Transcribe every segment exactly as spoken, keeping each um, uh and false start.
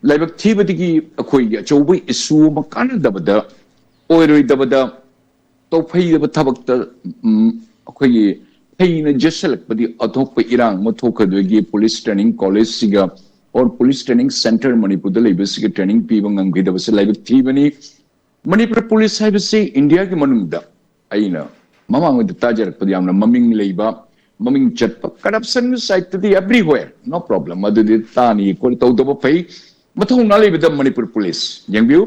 ꯂꯥꯏꯕꯛ ꯊꯤꯕꯗꯒꯤ ꯑꯩꯈꯣꯏꯒꯤ ꯑꯆꯧꯕ ꯏꯁꯨ ꯑꯃ ꯀꯥꯟꯅꯗꯕꯗ, ꯑꯣꯏꯔꯣꯏꯗꯕꯗ, ꯇꯧꯐꯩꯗꯕ ꯊꯕꯛꯇ, ꯎꯝ, ꯑꯩꯈꯣꯏꯒꯤ ꯐꯩꯅ ꯌꯦꯠꯁꯜꯂꯛꯄꯗꯤ ꯑꯇꯣꯞꯄ ꯏꯔꯥꯡ ꯑꯃ ꯊꯣꯛꯈ꯭ꯔꯗꯣꯏꯒꯤ ꯄꯨꯂꯤꯁ ꯇ꯭ꯔꯦꯅꯤꯡ ꯀꯣꯂꯦꯖꯁꯤꯒ ꯑꯣꯔ ꯄꯨꯂꯤꯁ ꯇ꯭ꯔꯦꯅꯤꯡ ꯁꯦꯟꯇꯔ ꯃꯅꯤꯄꯨꯔꯗ ꯂꯩꯕꯁꯤꯒ ꯇ꯭ꯔꯦꯅꯤꯡ ꯄꯤꯕ ꯉꯝꯈꯤꯗꯕꯁꯦ ꯂꯥꯏꯕꯛ ꯊꯤꯕꯅꯤ꯫ ꯃꯅꯤꯄꯨꯔ ꯄꯨꯂꯤꯁ ꯍꯥꯏꯕꯁꯤ ꯏꯟꯗꯤꯌꯥꯒꯤ ꯃꯅꯨꯡꯗ ꯑꯩꯅ ꯃꯃꯥꯡꯉꯩꯗ ꯇꯥꯖꯔꯛꯄꯗ ꯌꯥꯝꯅ ꯃꯃꯤꯡ ꯂꯩꯕ, ꯃꯃꯤꯡ ꯆꯠꯄ, ꯀꯔꯞꯁꯟꯒꯤ ꯁꯥꯏꯠꯇꯗꯤ ꯑꯦꯕ꯭ꯔꯤꯋꯦꯌꯔ, ꯅꯣ ꯄ꯭ꯔꯣꯕ꯭ꯂꯦꯝ, ꯑꯗꯨꯗꯤ ꯇꯥꯅꯤ ꯑꯩꯈꯣꯏ ꯇꯧꯗꯕ ꯐꯩ꯫ ꯃꯊꯧꯅꯥ ꯂꯩꯕꯗ ꯃꯅꯤꯄꯨꯔ ꯄꯨꯂꯤꯁ ꯌꯦꯡꯕꯤꯌꯨ,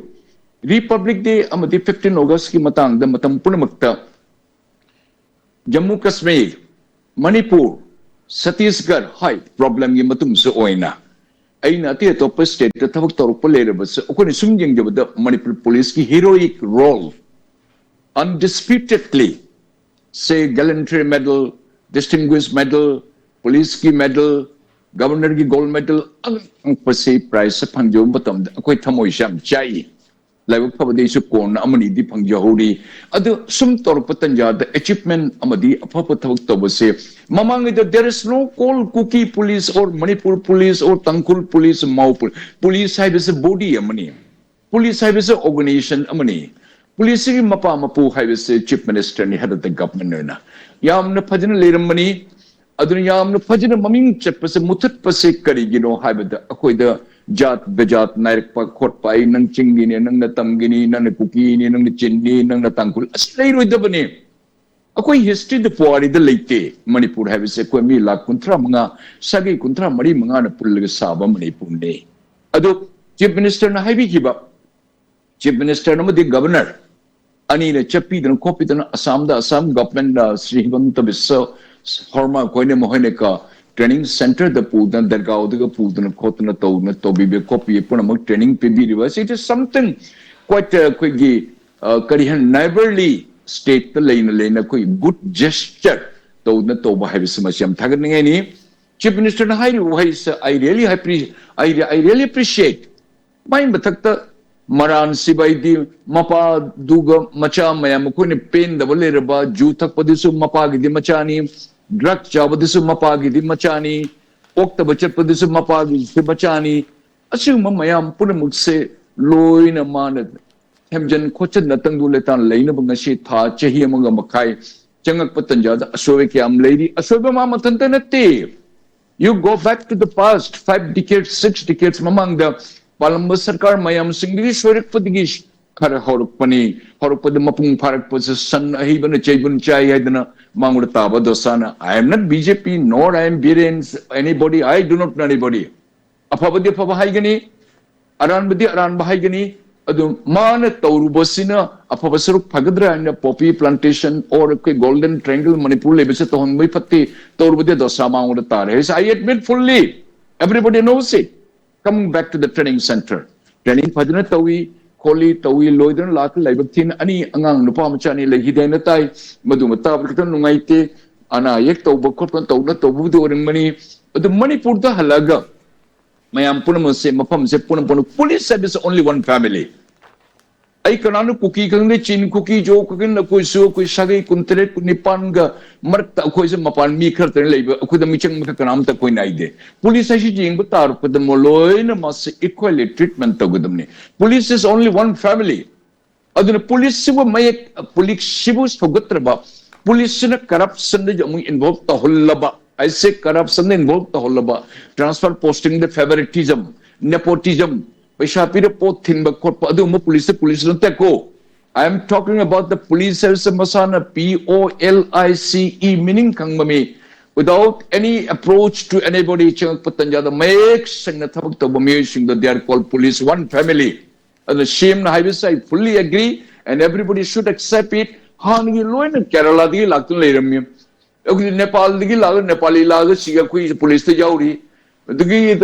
ꯔꯤꯄꯕ꯭ꯂꯤꯛ ꯗꯦ ꯑꯃꯗꯤ ꯐꯤꯐꯇꯤꯟ ꯑꯣꯒꯁꯀꯤ ꯃꯇꯥꯡꯗ ꯃꯇꯝ ꯄꯨꯝꯅꯃꯛꯇ ꯖꯝꯃꯨ ꯀꯥꯁꯃꯤꯔ, ꯃꯅꯤꯄꯨꯔ, ꯁꯇꯤꯁꯒꯔ ꯍꯥꯏ ꯄ꯭ꯔꯣꯕ꯭ꯂꯦꯝꯒꯤ ꯃꯇꯨꯡꯁꯨ ꯑꯣꯏꯅ ꯑꯩꯅ ꯑꯇꯩ ꯑꯇꯣꯞꯄ ꯁ꯭ꯇꯦꯠꯇ ꯊꯕꯛ ꯇꯧꯔꯛꯄ ꯂꯩꯔꯕꯁꯨ ꯑꯩꯈꯣꯏꯅ ꯁꯨꯝ ꯌꯦꯡꯖꯕꯗ ꯃꯅꯤꯄꯨꯔ ꯄꯨꯂꯤꯁꯀꯤ ꯍꯤꯔꯣꯏꯛ ꯔꯣꯜ, ꯑꯟꯗꯤꯁꯄ꯭ꯌꯨꯇꯦꯗꯂꯤ ꯁꯦ ꯒꯦꯂꯦꯟꯇ꯭ꯔꯤ ꯃꯦꯗꯜ, ꯗꯤꯁꯇꯤꯡꯒ꯭ꯋꯤꯁ ꯃꯦꯗꯜ, ꯄꯨꯂꯤꯁꯀꯤ ꯃꯦꯗꯜ, ꯒꯕꯔꯅꯔꯒꯤ ꯒꯣꯜ ꯃꯦꯗꯜ, ꯑꯉꯛꯄꯁꯤ ꯄ꯭ꯔꯥꯏꯖꯁꯦ ꯐꯪꯖꯕ ꯃꯇꯝꯗ ꯑꯩꯈꯣꯏ ꯊꯃꯣꯏꯁꯦ ꯌꯥꯝ ꯆꯥꯛꯏ꯫ ꯂꯥꯏꯕꯛ ꯐꯕꯗꯩꯁꯨ ꯀꯣꯟꯅ ꯑꯃꯅꯤꯗꯤ ꯐꯪꯖꯍꯧꯔꯤ꯫ ꯑꯗꯨ ꯁꯨꯝ ꯇꯧꯔꯛꯄ ꯇꯟꯖꯥꯗ ꯑꯦꯆꯤꯞꯃꯦꯟ ꯑꯃꯗꯤ ꯑꯐꯕ ꯊꯕꯛ ꯇꯧꯕꯁꯦ ꯃꯃꯥꯡꯉꯩꯗ there is no call Kuki police or Manipur police or Tangkhul police, Mao police꯫ Police ꯍꯥꯏꯕꯁꯦ ꯕꯣꯗꯤ ꯑꯃꯅꯤ, ꯄꯨꯂꯤꯁ ꯍꯥꯏꯕꯁꯦ ꯑꯣꯔꯒꯅꯥꯏꯖꯦꯁꯟ ꯑꯃꯅꯤ꯫ ꯄꯨꯂꯤꯁꯁꯤꯒꯤ ꯃꯄꯥ ꯃꯄꯨ ꯍꯥꯏꯕꯁꯦ ꯆꯤꯐ ꯃꯤꯅꯤꯁꯇꯔꯅꯤ, ꯍꯦꯗ ꯒꯚꯔꯟꯃꯦꯟ ꯑꯣꯏꯅ ꯌꯥꯝꯅ ꯐꯖꯅ ꯂꯩꯔꯝꯕꯅꯤ꯫ ꯑꯗꯨꯅ ꯌꯥꯝꯅ ꯐꯖꯅ ꯃꯃꯤꯡ ꯆꯠꯄꯁꯦ ꯃꯨꯊꯠꯄꯁꯦ ꯀꯔꯤꯒꯤꯅꯣ ꯍꯥꯏꯕꯗ ꯑꯩꯈꯣꯏꯗ ꯖꯥꯠ ꯕꯖꯥꯠ ꯅꯥꯏꯔꯛꯄ ꯈꯣꯠꯄ, ꯑꯩ ꯅꯪ ꯆꯤꯡꯒꯤꯅꯤ, ꯅꯪꯅ ꯇꯝꯒꯤꯅꯤ, ꯅꯪꯅ ꯀꯨꯀꯤꯅꯤ, ꯅꯪꯅ ꯆꯤꯟꯅꯤ, ꯅꯪꯅ ꯇꯥꯡꯈꯨꯜ, ꯑꯁꯤ ꯂꯩꯔꯣꯏꯗꯕꯅꯤ꯫ ꯑꯩꯈꯣꯏ ꯍꯤꯁꯇ꯭ꯔꯤꯗ ꯄꯨꯋꯥꯔꯤꯗ ꯂꯩꯇꯦ꯫ ꯃꯅꯤꯄꯨꯔ ꯍꯥꯏꯕꯁꯦ ꯑꯩꯈꯣꯏ ꯃꯤ ꯂꯥꯈ ꯀꯨꯟꯊ꯭ꯔꯥ ꯃꯉꯥ, ꯁꯥꯒꯩ ꯀꯨꯟꯊ꯭ꯔꯥ ꯃꯔꯤ ꯃꯉꯥꯅ ꯄꯨꯜꯂꯒ ꯁꯥꯕ ꯃꯅꯤꯄꯨꯔꯅꯤ꯫ ꯑꯗꯨ ꯆꯤꯐ ꯃꯤꯅꯤꯁꯇꯔꯅ ꯍꯥꯏꯕꯤꯈꯤꯕ, ꯆꯤꯐ ꯃꯤꯅꯤꯁꯇꯔ ꯑꯃꯗꯤ ꯒꯕꯔꯅꯔ ꯑꯅꯤꯅ ꯆꯠꯄꯤꯗꯅ ꯈꯣꯠꯄꯤꯗꯅ ꯑꯁꯥꯝꯗ, ꯑꯁꯥꯝ ꯒꯚꯔꯟꯃꯦꯟꯠꯅ ꯁ꯭ꯔꯤ ꯍꯤꯃꯟꯇ ꯕꯤꯁ꯭ꯋ ꯁꯔꯃ ꯈꯣꯏꯅ ꯃꯈꯣꯏꯅ ꯀ ꯇ꯭ꯔꯦꯅꯤꯡ ꯁꯦꯟꯇꯔꯗ ꯄꯨꯗꯅ ꯗꯔꯒꯥꯎꯗꯒ ꯄꯨꯗꯅ ꯈꯣꯠꯇꯅ ꯇꯧꯗꯅ ꯇꯧꯕꯤꯕ ꯈꯣꯠꯄꯤꯕ ꯄꯨꯝꯅꯃꯛ ꯇ꯭ꯔꯦꯅꯤꯡ ꯄꯤꯕꯤꯔꯤꯕ ꯑꯁꯤ it is something quite ꯑꯩꯈꯣꯏꯒꯤ, ꯑ, ꯀꯔꯤ ꯍꯥꯏꯅ, ꯅꯥꯏꯕꯔꯂꯤ ꯁ꯭ꯇꯦꯠꯇ ꯂꯩꯅ ꯂꯩꯅ ꯑꯩꯈꯣꯏ ꯒꯨꯗ ꯖꯦꯁꯆꯔ ꯇꯧꯗꯅ ꯇꯧꯕ ꯍꯥꯏꯕꯁꯤ ꯃꯁꯤ ꯌꯥꯝ ꯊꯥꯒꯠꯅꯤꯡꯉꯥꯏꯅꯤ꯫ ꯆꯤꯐ ꯃꯤꯅꯤꯁꯇꯔꯅ ꯍꯥꯏꯔꯤꯕ ꯋꯥꯍꯩꯁꯦ I really appre-, I, I really appreciate꯫ ꯃꯥꯏ ꯃꯊꯛꯇ ꯃꯔꯥꯟ ꯁꯤꯕ ꯍꯥꯏꯗꯤ ꯃꯄꯥꯗꯨꯒ ꯃꯆꯥ ꯃꯌꯥꯝ ꯑꯩꯈꯣꯏꯅ ꯄꯦꯟꯗꯕ ꯂꯩꯔꯕ, ꯖꯨ ꯊꯛꯄꯗꯨꯁꯨ ꯃꯄꯥꯒꯤꯗꯤ ꯃꯆꯥꯅꯤ, ꯗ꯭ꯔꯒ ꯆꯥꯕꯗꯨꯁꯨ ꯃꯄꯥꯒꯤꯗꯤ ꯃꯆꯥꯅꯤ, ꯑꯣꯛꯇꯕ ꯆꯠꯄꯗꯨꯁꯨ ꯃꯄꯥꯒꯤꯁꯨ ꯃꯆꯥꯅꯤ, ꯑꯁꯤꯒꯨꯝꯕ ꯃꯌꯥꯝ ꯄꯨꯝꯅꯃꯛꯁꯦ ꯂꯣꯏꯅ ꯃꯥꯅ ꯊꯦꯝꯖꯤꯟ ꯈꯣꯠꯆꯤꯟꯅ ꯇꯪꯗꯨ ꯂꯩꯇꯥꯅ ꯂꯩꯅꯕ ꯉꯁꯤ ꯊꯥ ꯆꯍꯤ ꯑꯃꯒ ꯃꯈꯥꯏ ꯆꯪꯉꯛꯄ ꯇꯟꯖꯥꯗ ꯑꯁꯣꯏꯕ ꯀꯌꯥꯝ ꯂꯩꯔꯤ꯫ ꯑꯁꯣꯏꯕ ꯃꯥ ꯃꯊꯟꯇ ꯅꯠꯇꯦ꯫ You go back to the past, five decades, six decades ꯃꯃꯥꯡꯗ ꯄꯥꯜꯂꯝꯕ ꯁꯔꯀꯥꯔ ꯃꯌꯥꯝꯁꯤꯡꯗꯒꯤ ꯁꯣꯏꯔꯛꯄꯗꯒꯤ ꯈꯔ ꯍꯧꯔꯛꯄꯅꯤ꯫ ꯍꯧꯔꯛꯄꯗ ꯃꯄꯨꯡ ꯐꯥꯔꯛꯄꯁꯦ ꯁꯟ ꯑꯍꯤꯕꯅ ꯆꯩꯕꯨꯟ ꯆꯥꯏ ꯍꯥꯏꯗꯅ ꯃꯉꯣꯟꯗ ꯇꯥꯕ ꯗꯣꯁꯥꯅ꯫ I am not B J P, nor I am Biren, anybody, I do not know anybody. ꯑꯐꯕꯗꯤ ꯑꯐꯕ ꯍꯥꯏꯒꯅꯤ, ꯑꯔꯥꯟꯕꯗꯤ ꯑꯔꯥꯟꯕ ꯍꯥꯏꯒꯅꯤ꯫ ꯑꯗꯨ ꯃꯥꯅ ꯇꯧꯔꯨꯕꯁꯤꯅ ꯑꯐꯕ ꯁꯔꯨꯛ ꯐꯒꯗ꯭ꯔꯥ ꯍꯥꯏꯅ poppy plantation or ꯑꯩꯈꯣꯏ Golden Triangle ꯃꯅꯤꯄꯨꯔ ꯂꯩꯕꯁꯦ ꯇꯧꯍꯟꯕꯩ ꯐꯠꯇꯦ, ꯇꯧꯔꯨꯕꯗꯤ ꯗꯣꯁꯥ ꯃꯉꯣꯟꯗ ꯇꯥꯔꯦ ꯍꯥꯏꯁꯦ꯫ I admit fully, everybody knows it. Coming back to the training center, training ꯐꯖꯅ ꯇꯧꯏ, ꯈꯣꯠꯂꯤ, ꯇꯧꯏ, ꯂꯣꯏꯗꯅ ꯂꯥꯛꯇ ꯂꯥꯏꯕꯛ ꯊꯤꯅ ꯑꯅꯤ ꯑꯉꯥꯡ ꯅꯨꯄꯥ ꯃꯆꯥ ꯑꯅꯤ ꯂꯩꯈꯤꯗꯦ ꯍꯥꯏꯅ ꯇꯥꯏ꯫ ꯃꯗꯨ ꯃꯇꯥꯕꯗ ꯈꯤꯇꯪ ꯅꯨꯡꯉꯥꯏꯇꯦ꯫ ꯑꯅꯥ ꯑꯌꯦꯛ ꯇꯧꯕ ꯈꯣꯠꯄ ꯇꯧꯅ ꯇꯧꯕꯕꯨꯗꯤ ꯑꯣꯏꯔꯝꯒꯅꯤ꯫ ꯑꯗꯨ ꯃꯅꯤꯄꯨꯔꯗ ꯍꯜꯂꯛꯑꯒ ꯃꯌꯥꯝ ꯄꯨꯝꯅꯃꯛꯁꯦ ꯃꯐꯝꯁꯦ ꯄꯨꯟꯅ ꯄꯨꯟꯅ, police service only one family꯫ ꯑꯩ ꯀꯅꯥꯅꯣ ꯀꯨꯀꯤ ꯈꯪꯗꯦ, ꯆꯤꯟ ꯀꯨꯀꯤ, ꯖꯣ ꯀꯨꯀꯤ, ꯑꯩꯈꯣꯏꯁꯨ ꯑꯩꯈꯣꯏ ꯁꯥꯒꯩ ꯀꯨꯟꯇꯔꯦꯠ, ꯀꯨꯟꯅꯤꯄꯥꯟꯒ ꯃꯔꯛꯇ ꯑꯩꯈꯣꯏꯁꯦ ꯃꯄꯥꯟ ꯃꯤ ꯈꯔꯇꯅꯤ ꯂꯩꯕ, ꯑꯩꯈꯣꯏꯗ ꯃꯤꯆꯪ ꯃꯈꯥ ꯀꯅꯥꯝꯇ ꯑꯩꯈꯣꯏ ꯅꯥꯏꯗꯦ꯫ Police ꯍꯥꯏꯁꯤ ꯌꯦꯡꯕ ꯇꯥꯔꯛꯄꯗ ꯃꯣ-, ꯂꯣꯏꯅ ꯃꯥꯁꯦ equally treatment ꯇꯧꯒꯗꯕꯅꯤ꯫ Police is only one family꯫ ꯑꯗꯨꯅ police ꯁꯤꯕꯨ ꯃꯌꯦꯛ, police ꯁꯤꯕꯨ ꯁꯧꯒꯠꯇ꯭ꯔꯕ, police ꯁꯤꯅ corruption ꯗ ꯑꯃꯨꯛ involve ꯇꯧꯍꯜꯂꯕ, ꯑꯩꯁꯦ corruption ꯗ involve ꯇꯧꯍꯜꯂꯕ, transfer posting ꯗ favoritism, nepotism, ꯄꯩꯁꯥ ꯄꯤꯔ ꯄꯣꯠ ꯊꯤꯟꯕ ꯈꯣꯠꯄ, ꯑꯗꯨꯒꯨꯝꯕ police ꯁꯦ police ꯅꯠꯇꯦꯀꯣ꯫ I am talking about the police ꯍꯥꯏꯕꯁꯦ ꯃꯁꯥꯅ P O L I C E meaning ꯈꯪꯕ ꯃꯤ, without any approach to anybody, ꯆꯪꯉꯛꯄ ꯇꯟꯖꯥꯗ ꯃꯌꯦꯛ ꯁꯦꯡꯅ ꯊꯕꯛ ꯇꯧꯕ ꯃꯤꯑꯣꯏꯁꯤꯡꯗꯣ, they are called police, one family꯫ ꯑꯗꯨꯅ C M ꯅ ꯍꯥꯏꯕꯁꯦ I fully agree and everybody should accept it꯫ ꯍꯥꯟꯅꯒꯤ ꯂꯣꯏꯅ ꯀꯦꯔꯂꯥꯗꯒꯤ ꯂꯥꯛꯇꯨꯅ ꯂꯩꯔꯝꯃꯤ꯫ ꯑꯩꯈꯣꯏ ꯅꯦꯄꯥꯜꯗꯒꯤ ꯂꯥꯛꯑꯒ, ꯅꯦꯄꯥꯂꯤ ꯂꯥꯛꯑꯒ ꯁꯤꯒ ꯑꯩꯈꯣꯏ police ꯇ ꯌꯥꯎꯔꯤ꯫ ꯑꯗꯒꯤ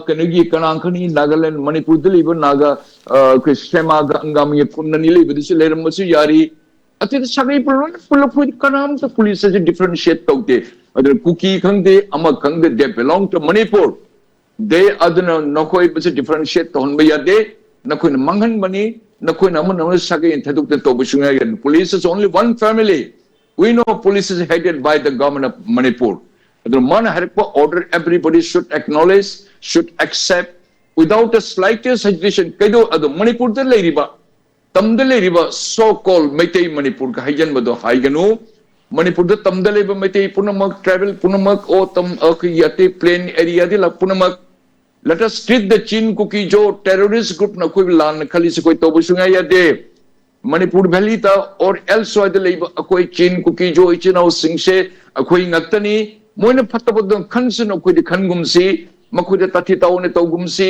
ꯀꯩꯅꯣꯒꯤ, ꯀꯅꯥ ꯈꯪꯅꯤ, ꯅꯥꯒꯥꯂꯦꯟ, ꯃꯅꯤꯄꯨꯔꯗ ꯂꯩꯕ ꯅꯥꯒꯥ, ꯑ, ꯑꯩꯈꯣꯏ ꯁꯦꯃꯥꯒ ꯑꯪꯒꯥꯃꯤꯒ ꯈꯨꯟ ꯑꯅꯤ ꯂꯩꯕꯗꯨꯁꯨ ꯂꯩꯔꯝꯕꯁꯨ ꯌꯥꯔꯤ꯫ ꯑꯇꯩꯗ ꯁꯥꯒꯩ ꯄꯨꯂꯞ ꯂꯣꯏꯅ ꯄꯨꯜꯂꯞ ꯑꯩꯈꯣꯏꯗꯤ ꯀꯅꯥꯝꯇ police ꯑꯁꯤ differentiate ꯇꯧꯗꯦ꯫ ꯑꯗꯨꯅ ꯀꯨꯀꯤ ꯈꯪꯗꯦ, ꯑꯃ ꯈꯪꯗꯦ, they belong to Manipur꯫ They, ꯑꯗꯨꯅ ꯅꯈꯣꯏ ꯃꯁꯤ differentiate ꯇꯧꯍꯟꯕ ꯌꯥꯗꯦ꯫ ꯅꯈꯣꯏꯅ ꯃꯥꯡꯍꯟꯕꯅꯤ꯫ ꯅꯈꯣꯏꯅ ꯑꯃꯅ ꯑꯃꯅ ꯁꯥꯒꯩ ꯊꯩꯗꯣꯛꯇꯅ ꯇꯧꯕ ꯁꯨꯡꯌꯥ ꯌꯥꯗꯦ꯫ Police is only one family꯫ We know police is headed by the government of Manipur꯫ ꯑꯗꯨꯅ ꯃꯥꯅ ꯍꯥꯏꯔꯛꯄ order everybody should acknowledge, should accept, Without the slightest hesitation, ꯀꯩꯗꯧ ꯑꯗꯣ ꯃꯅꯤꯄꯨꯔꯗ ꯂꯩꯔꯤꯕ, ꯇꯝꯗ ꯂꯩꯔꯤꯕ so called ꯃꯩꯇꯩ, ꯃꯅꯤꯄꯨꯔꯒ ꯍꯩꯖꯟꯕꯗꯣ ꯍꯥꯏꯒꯅꯨ꯫ ꯃꯅꯤꯄꯨꯔꯗ ꯇꯝꯗ ꯂꯩꯕ ꯃꯩꯇꯩ ꯄꯨꯝꯅꯃꯛ, tribal ꯄꯨꯝꯅꯃꯛ, ꯑꯣ ꯇꯝ ꯑꯩꯈꯣꯏꯒꯤ ꯑꯇꯩ plain areaꯗꯤ ꯂꯥꯛ ꯄꯨꯝꯅꯃꯛ, let us treat the Chin Kuki Zo terrorist groupꯅ ꯑꯩꯈꯣꯏꯕꯨ ꯂꯥꯟꯅ ꯈꯜꯂꯤꯁꯦ ꯑꯩꯈꯣꯏ ꯇꯧꯕ ꯁꯨꯡꯌꯥ ꯌꯥꯗꯦ꯫ ꯃꯅꯤꯄꯨꯔ ꯚꯦꯂꯤꯗ or elsewhere ꯗ ꯂꯩꯕ ꯑꯩꯈꯣꯏ ꯆꯤꯟ ꯀꯨꯀꯤ ꯖꯣ ꯏꯆꯤꯟ ꯏꯅꯥꯎꯁꯤꯡꯁꯦ ꯑꯩꯈꯣꯏ ꯉꯥꯛꯇꯅꯤ꯫ ꯃꯣꯏꯅ ꯐꯠꯇꯕꯗꯣ ꯈꯟꯁꯅꯨ, ꯑꯩꯈꯣꯏꯗꯤ ꯈꯟꯒꯨꯝꯁꯤ꯫ ꯃꯈꯣꯏꯗ ꯇꯥꯊꯤ ꯇꯥꯑꯣꯅ ꯇꯧꯒꯨꯝꯁꯤ꯫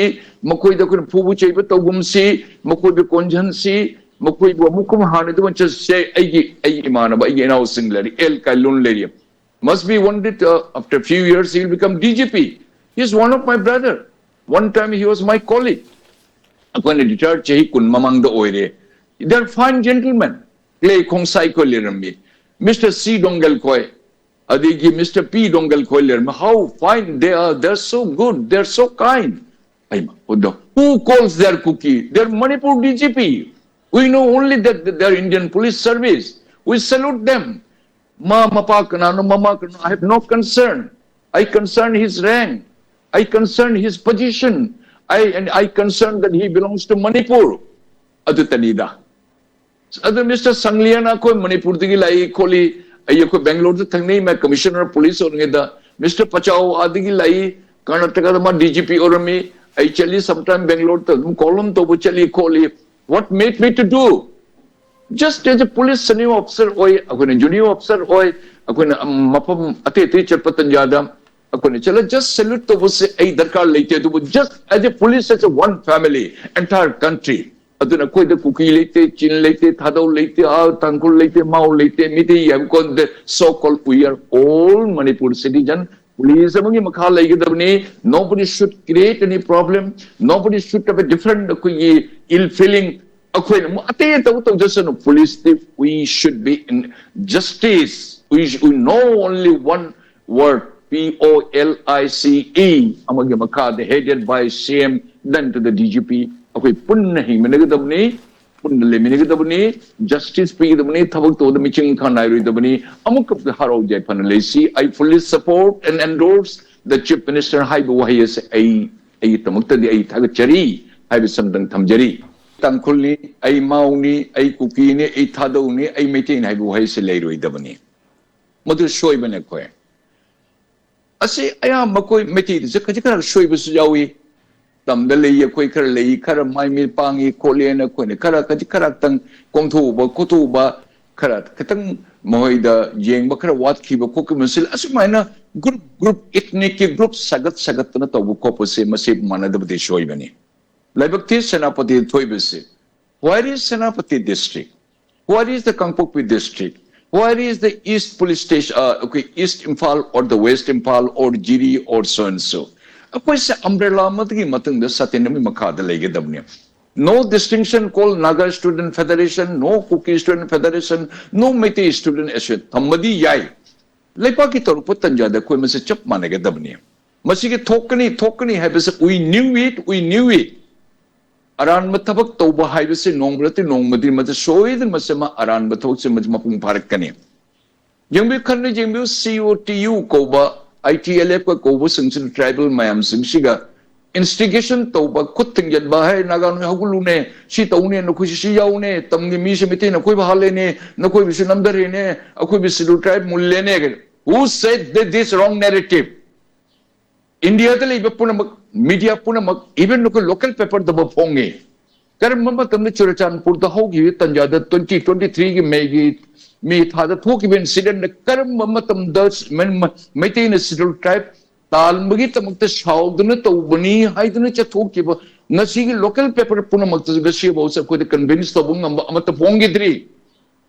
ꯃꯈꯣꯏꯗ ꯑꯩꯈꯣꯏꯅ ꯐꯨꯕ ꯆꯩꯕ ꯇꯧꯒꯨꯝꯁꯤ꯫ ꯃꯈꯣꯏꯕꯨ ꯀꯣꯟꯖꯟꯁꯤ꯫ ꯃꯈꯣꯏꯕꯨ ꯑꯃꯨꯛ ꯀꯨꯝ ꯍꯥꯟꯅ ꯑꯗꯨꯃꯛ ꯆꯠꯁꯦ꯫ ꯑꯩꯒꯤ ꯑꯩꯒꯤ ꯏꯃꯥꯟꯅꯕ, ꯑꯩꯒꯤ ꯏꯅꯥꯎꯁꯤꯡ ꯂꯩꯔꯤ, ꯑꯦꯜ ꯀꯥꯏꯂꯨꯟ ꯂꯩꯔꯤ꯫ Must be one day, uh, after few years, he will become D G P. He is one of my brother. One time he was my colleague. ꯑꯩꯈꯣꯏꯅ ꯔꯤꯇꯥꯌꯔ ꯆꯍꯤ ꯀꯨꯟ ꯃꯃꯥꯡꯗ ꯑꯣꯏꯔꯦ꯫ They are fine gentlemen. ꯀ꯭ꯂꯦ ꯈꯣꯡꯁꯥꯏ ꯈꯣꯏ ꯂꯩꯔꯝꯃꯤ, mister ꯁꯤ ꯗꯣꯡꯒꯜ ꯈꯣꯏ, ꯑꯗꯒꯤ ꯃꯤꯁꯇꯔ ꯄꯤ ꯗꯣꯡꯒꯜ ꯈꯣꯏ ꯂꯩꯔꯝꯃꯤ꯫ How fine they are, they are so good, they are so kind. ꯑꯩꯃ, ꯑꯗꯣ, who calls their Kuki? They are Manipur D G P. We know only that they are Indian Police Service. We salute them. ꯃꯥ ꯃꯄꯥ ꯀꯅꯥꯅꯣ, ꯃꯃꯥ ꯀꯅꯥꯅꯣ, I have no concern. I concern his rank. I concern his position. I, and I concern that he belongs to Manipur. ꯑꯗꯨꯇꯅꯤꯗ꯫ ꯑꯗꯨ mister ꯁꯪꯂꯤꯌꯥꯅ ꯑꯩꯈꯣꯏ ꯃꯅꯤꯄꯨꯔꯗꯒꯤ ꯂꯥꯛꯏ ꯈꯣꯠꯂꯤ, ꯑꯩ ꯑꯩꯈꯣꯏ ꯕꯦꯡꯒ꯭ꯂꯣꯔꯗ ꯊꯦꯡꯅꯩ, ꯃꯥ ꯀꯃꯤꯁꯅꯔ ꯄꯨꯂꯤꯁ ꯑꯣꯏꯔꯤꯉꯩꯗ꯫ ꯃꯤꯁꯇꯔ ꯄꯆꯥꯎ ꯑꯥꯗꯒꯤ ꯂꯥꯛꯏ, ꯀꯔꯅꯥꯇꯀꯥꯗ ꯃꯥ D G P ꯑꯣꯏꯔꯝꯃꯤ꯫ ꯑꯩ ꯆꯠꯂꯤ, sometime ꯕꯦꯡꯒ꯭ꯂꯣꯔꯗ ꯑꯗꯨꯝ ꯀꯣꯂꯝ ꯇꯧꯕ ꯆꯠꯂꯤ ꯈꯣꯠꯂꯤ꯫ What made me to do? Just as a police senior officer ꯑꯣꯏ, ꯑꯩꯈꯣꯏꯅ junior officer ꯑꯣꯏ, ꯑꯩꯈꯣꯏꯅ ꯃꯐꯝ ꯑꯇꯩ ꯑꯇꯩ ꯆꯠꯄ ꯇꯟꯖꯥꯗ ꯑꯩꯈꯣꯏꯅ ꯆꯠꯂ just salute ꯇꯧꯕꯁꯦ ꯑꯩ ꯗꯔꯀꯥꯔ ꯂꯩꯇꯦ꯫ ꯑꯗꯨꯕꯨ just as a police, as a one family, entire country, ꯑꯗꯨꯅ ꯑꯩꯈꯣꯏꯗ ꯀꯨꯀꯤ ꯂꯩꯇꯦ, ꯆꯤꯟ ꯂꯩꯇꯦ, ꯊꯥꯗꯧ ꯂꯩꯇꯦ, ꯑꯥ, ꯇꯥꯡꯈꯨꯜ ꯂꯩꯇꯦ, ꯃꯥꯎ ꯂꯩꯇꯦ, ꯃꯤꯇꯩ ꯍꯥꯏꯕ ꯀꯣꯟꯗ, so called we are all Manipur citizen. Police ꯑꯃꯒꯤ ꯃꯈꯥ ꯂꯩꯒꯗꯕꯅꯤ꯫ Nobody should create any problem. Nobody should have a different ꯑꯩꯈꯣꯏꯒꯤ ill feeling. ꯑꯩꯈꯣꯏꯅ ꯑꯃꯨꯛ ꯑꯇꯩ ꯇꯧ ꯇꯧꯖꯁꯅꯨ꯫ Police, we should be in justice. We, sh- we know only one word, P O L I C E, ꯑꯃꯒꯤ ꯃꯈꯥꯗ headed by C M, then to the D G P. ꯑꯩꯈꯣꯏ ꯄꯨꯟꯅ ꯍꯤꯡꯃꯤꯟꯅꯒꯗꯕꯅꯤ, ꯄꯨꯟꯅ ꯂꯩꯃꯤꯟꯅꯒꯗꯕꯅꯤ꯫ Justice ꯄꯤꯒꯗꯕꯅꯤ, ꯊꯕꯛ ꯇꯧꯕꯗ ꯃꯤꯆꯪ ꯃꯤꯈꯥ ꯅꯥꯏꯔꯣꯏꯗꯕꯅꯤ꯫ ꯑꯃꯨꯛꯀ ꯍꯔꯥꯎ ꯌꯥꯏꯐꯅ ꯂꯩꯁꯤ꯫ I fully support and endorse the Chief Minister ꯍꯥꯏꯕ ꯋꯥꯍꯩ ꯑꯁꯦ ꯑꯩ ꯑꯩꯒꯤꯗꯃꯛꯇꯗꯤ ꯑꯩ ꯊꯥꯒꯠꯆꯔꯤ ꯍꯥꯏꯕꯁꯤ ꯑꯝꯇꯪ ꯊꯝꯖꯔꯤ꯫ ꯇꯥꯡꯈꯨꯜꯅꯤ, ꯑꯩ ꯃꯥꯎꯅꯤ, ꯑꯩ ꯀꯨꯀꯤꯅꯤ, ꯑꯩ ꯊꯥꯗꯧꯅꯤ, ꯑꯩ ꯃꯩꯇꯩꯅꯤ ꯍꯥꯏꯕ ꯋꯥꯍꯩꯁꯦ ꯂꯩꯔꯣꯏꯗꯕꯅꯤ꯫ ꯃꯗꯨ ꯁꯣꯏꯕꯅꯦ ꯑꯩꯈꯣꯏ꯫ ꯑꯁꯤ ꯑꯌꯥꯝꯕ ꯑꯩꯈꯣꯏ ꯃꯩꯇꯩꯗꯁꯨ ꯈꯖꯤꯛ ꯈꯔ ꯁꯣꯏꯕꯁꯨ ꯌꯥꯎꯏ꯫ ꯇꯝꯗ ꯂꯩ, ꯑꯩꯈꯣꯏ ꯈꯔ ꯂꯩ, ꯈꯔ ꯃꯥꯏ ꯃꯤꯠ ꯄꯥꯡꯉꯤ ꯈꯣꯠꯂꯦꯅ ꯑꯩꯈꯣꯏꯅ ꯈꯔ ꯈꯖꯤꯛ ꯈꯔꯇꯪ ꯀꯣꯝꯊꯣꯛꯎꯕ ꯈꯣꯠꯇꯣꯛꯎꯕ, ꯈꯔ ꯈꯤꯇꯪ ꯃꯈꯣꯏꯗ ꯌꯦꯡꯕ ꯈꯔ ꯋꯥꯠꯈꯤꯕ ꯈꯣꯠꯈꯤꯕ, ꯃꯁꯤ ꯑꯁꯨꯃꯥꯏꯅ group group, ethnicꯀꯤ group ꯁꯥꯒꯠ ꯁꯥꯒꯠꯇꯅ ꯇꯧꯕ ꯈꯣꯠꯄꯁꯦ ꯃꯁꯤ ꯃꯥꯟꯅꯗꯕꯗꯤ ꯁꯣꯏꯕꯅꯤ꯫ ꯂꯥꯏꯕꯛ ꯊꯤ ꯁꯦꯅꯥꯄꯇꯤꯗ ꯊꯣꯛꯏꯕꯁꯦ, where is Senapati district? Where is the Kangpokpi district? Where is the East Police Station, uh, okay, East Imphal or the West Imphal or Jiri or so and so? ꯑꯩꯈꯣꯏꯁꯦ umbrella ꯑꯃꯗꯒꯤ ꯃꯇꯨꯡꯗ ꯁꯥꯇꯤꯟ ꯑꯃꯒꯤ ꯃꯈꯥꯗ ꯂꯩꯒꯗꯕꯅꯤ꯫ No distinction called Naga Student Federation, no Kuki Student Federation, no Meitei Student Association ꯊꯝꯕꯗꯤ ꯌꯥꯏ꯫ ꯂꯩꯕꯥꯛꯀꯤ ꯇꯧꯔꯛꯄ ꯇꯟꯖꯥꯗ ꯑꯩꯈꯣꯏ ꯃꯁꯦ ꯆꯞ ꯃꯥꯟꯅꯒꯗꯕꯅꯤ꯫ ꯃꯁꯤꯒꯤ ꯊꯣꯛꯀꯅꯤ, ꯊꯣꯛꯀꯅꯤ ꯍꯥꯏꯕꯁꯦ we knew it, we knew it꯫ ꯑꯔꯥꯟꯕ ꯊꯕꯛ ꯇꯧꯕ ꯍꯥꯏꯕꯁꯤ ꯅꯣꯡꯃ ꯅꯠꯇ꯭ꯔ ꯅꯣꯡꯃꯗꯤ ꯃꯗꯨ ꯁꯣꯏꯗꯅ ꯃꯁꯤ ꯑꯃ ꯑꯔꯥꯟꯕ ꯊꯕꯛꯁꯤ ꯃꯗꯨ ꯃꯄꯨꯡ ꯐꯥꯔꯛꯀꯅꯤ꯫ ꯌꯦꯡꯕꯤꯌꯨ, ꯈꯟꯅ ꯌꯦꯡꯕꯤꯌꯨ, C O T U ꯀꯧꯕ, I T L F ꯀ ꯀꯧꯕꯁꯤꯡꯁꯤꯅ tribal ꯃꯌꯥꯝꯁꯤꯡꯁꯤꯒ instigation ꯇꯧꯕ, ꯈꯨꯠ ꯊꯤꯡꯖꯤꯟꯕ, "ꯍꯦ, ꯅꯥꯒꯥ ꯅꯣꯏ ꯍꯧꯒꯠꯂꯨꯅꯦ, ꯁꯤ ꯇꯧꯅꯦ, ꯅꯈꯣꯏꯁꯤ ꯁꯤ ꯌꯥꯎꯅꯦ, ꯇꯝꯒꯤ ꯃꯤꯁꯤ ꯃꯩꯇꯩꯅ ꯑꯩꯈꯣꯏꯕꯨ ꯍꯥꯠꯂꯦꯅꯦ, ꯅꯈꯣꯏꯕꯨꯁꯨ ꯅꯝꯊꯔꯦꯅꯦ, ꯑꯩꯈꯣꯏꯕꯨ schedule tribe ꯃꯨꯜꯂꯦꯅꯦ"꯫ Who said that this wrong narrative? ꯏꯟꯗꯤꯌꯥꯗ ꯂꯩꯕ ꯄꯨꯝꯅꯃꯛ, media ꯄꯨꯝꯅꯃꯛ, even ꯑꯩꯈꯣꯏ local paperꯗꯕꯨ ꯐꯣꯡꯉꯤ꯫ ꯀꯔꯝꯕ ꯃꯇꯝꯗ ꯆꯨꯔꯆꯥꯟꯄꯨꯔꯗ ꯍꯧꯈꯤꯕ ꯇꯟꯖꯥꯗ twenty twenty-threeꯒꯤ Mayꯒꯤ, May ꯊꯥꯗ ꯊꯣꯛꯈꯤꯕ incidentꯅ ꯀꯔꯝꯕ ꯃꯇꯝꯗ ꯃ-, ꯃ-, ꯃꯩꯇꯩꯅ schedule tribe ꯇꯥꯟꯕꯒꯤꯗꯃꯛꯇ ꯁꯥꯎꯗꯨꯅ ꯇꯧꯕꯅꯤ ꯍꯥꯏꯗꯨꯅ ꯆꯠꯊꯣꯛꯈꯤꯕ ꯉꯁꯤꯒꯤ local paper ꯄꯨꯝꯅꯃꯛꯇꯁꯨ ꯉꯁꯤꯐꯥꯎꯁꯨ ꯑꯩꯈꯣꯏꯗ convince ꯇꯧꯕ ꯉꯝꯕ ꯑꯃꯠꯇ ꯐꯣꯡꯈꯤꯗ꯭ꯔꯤ꯫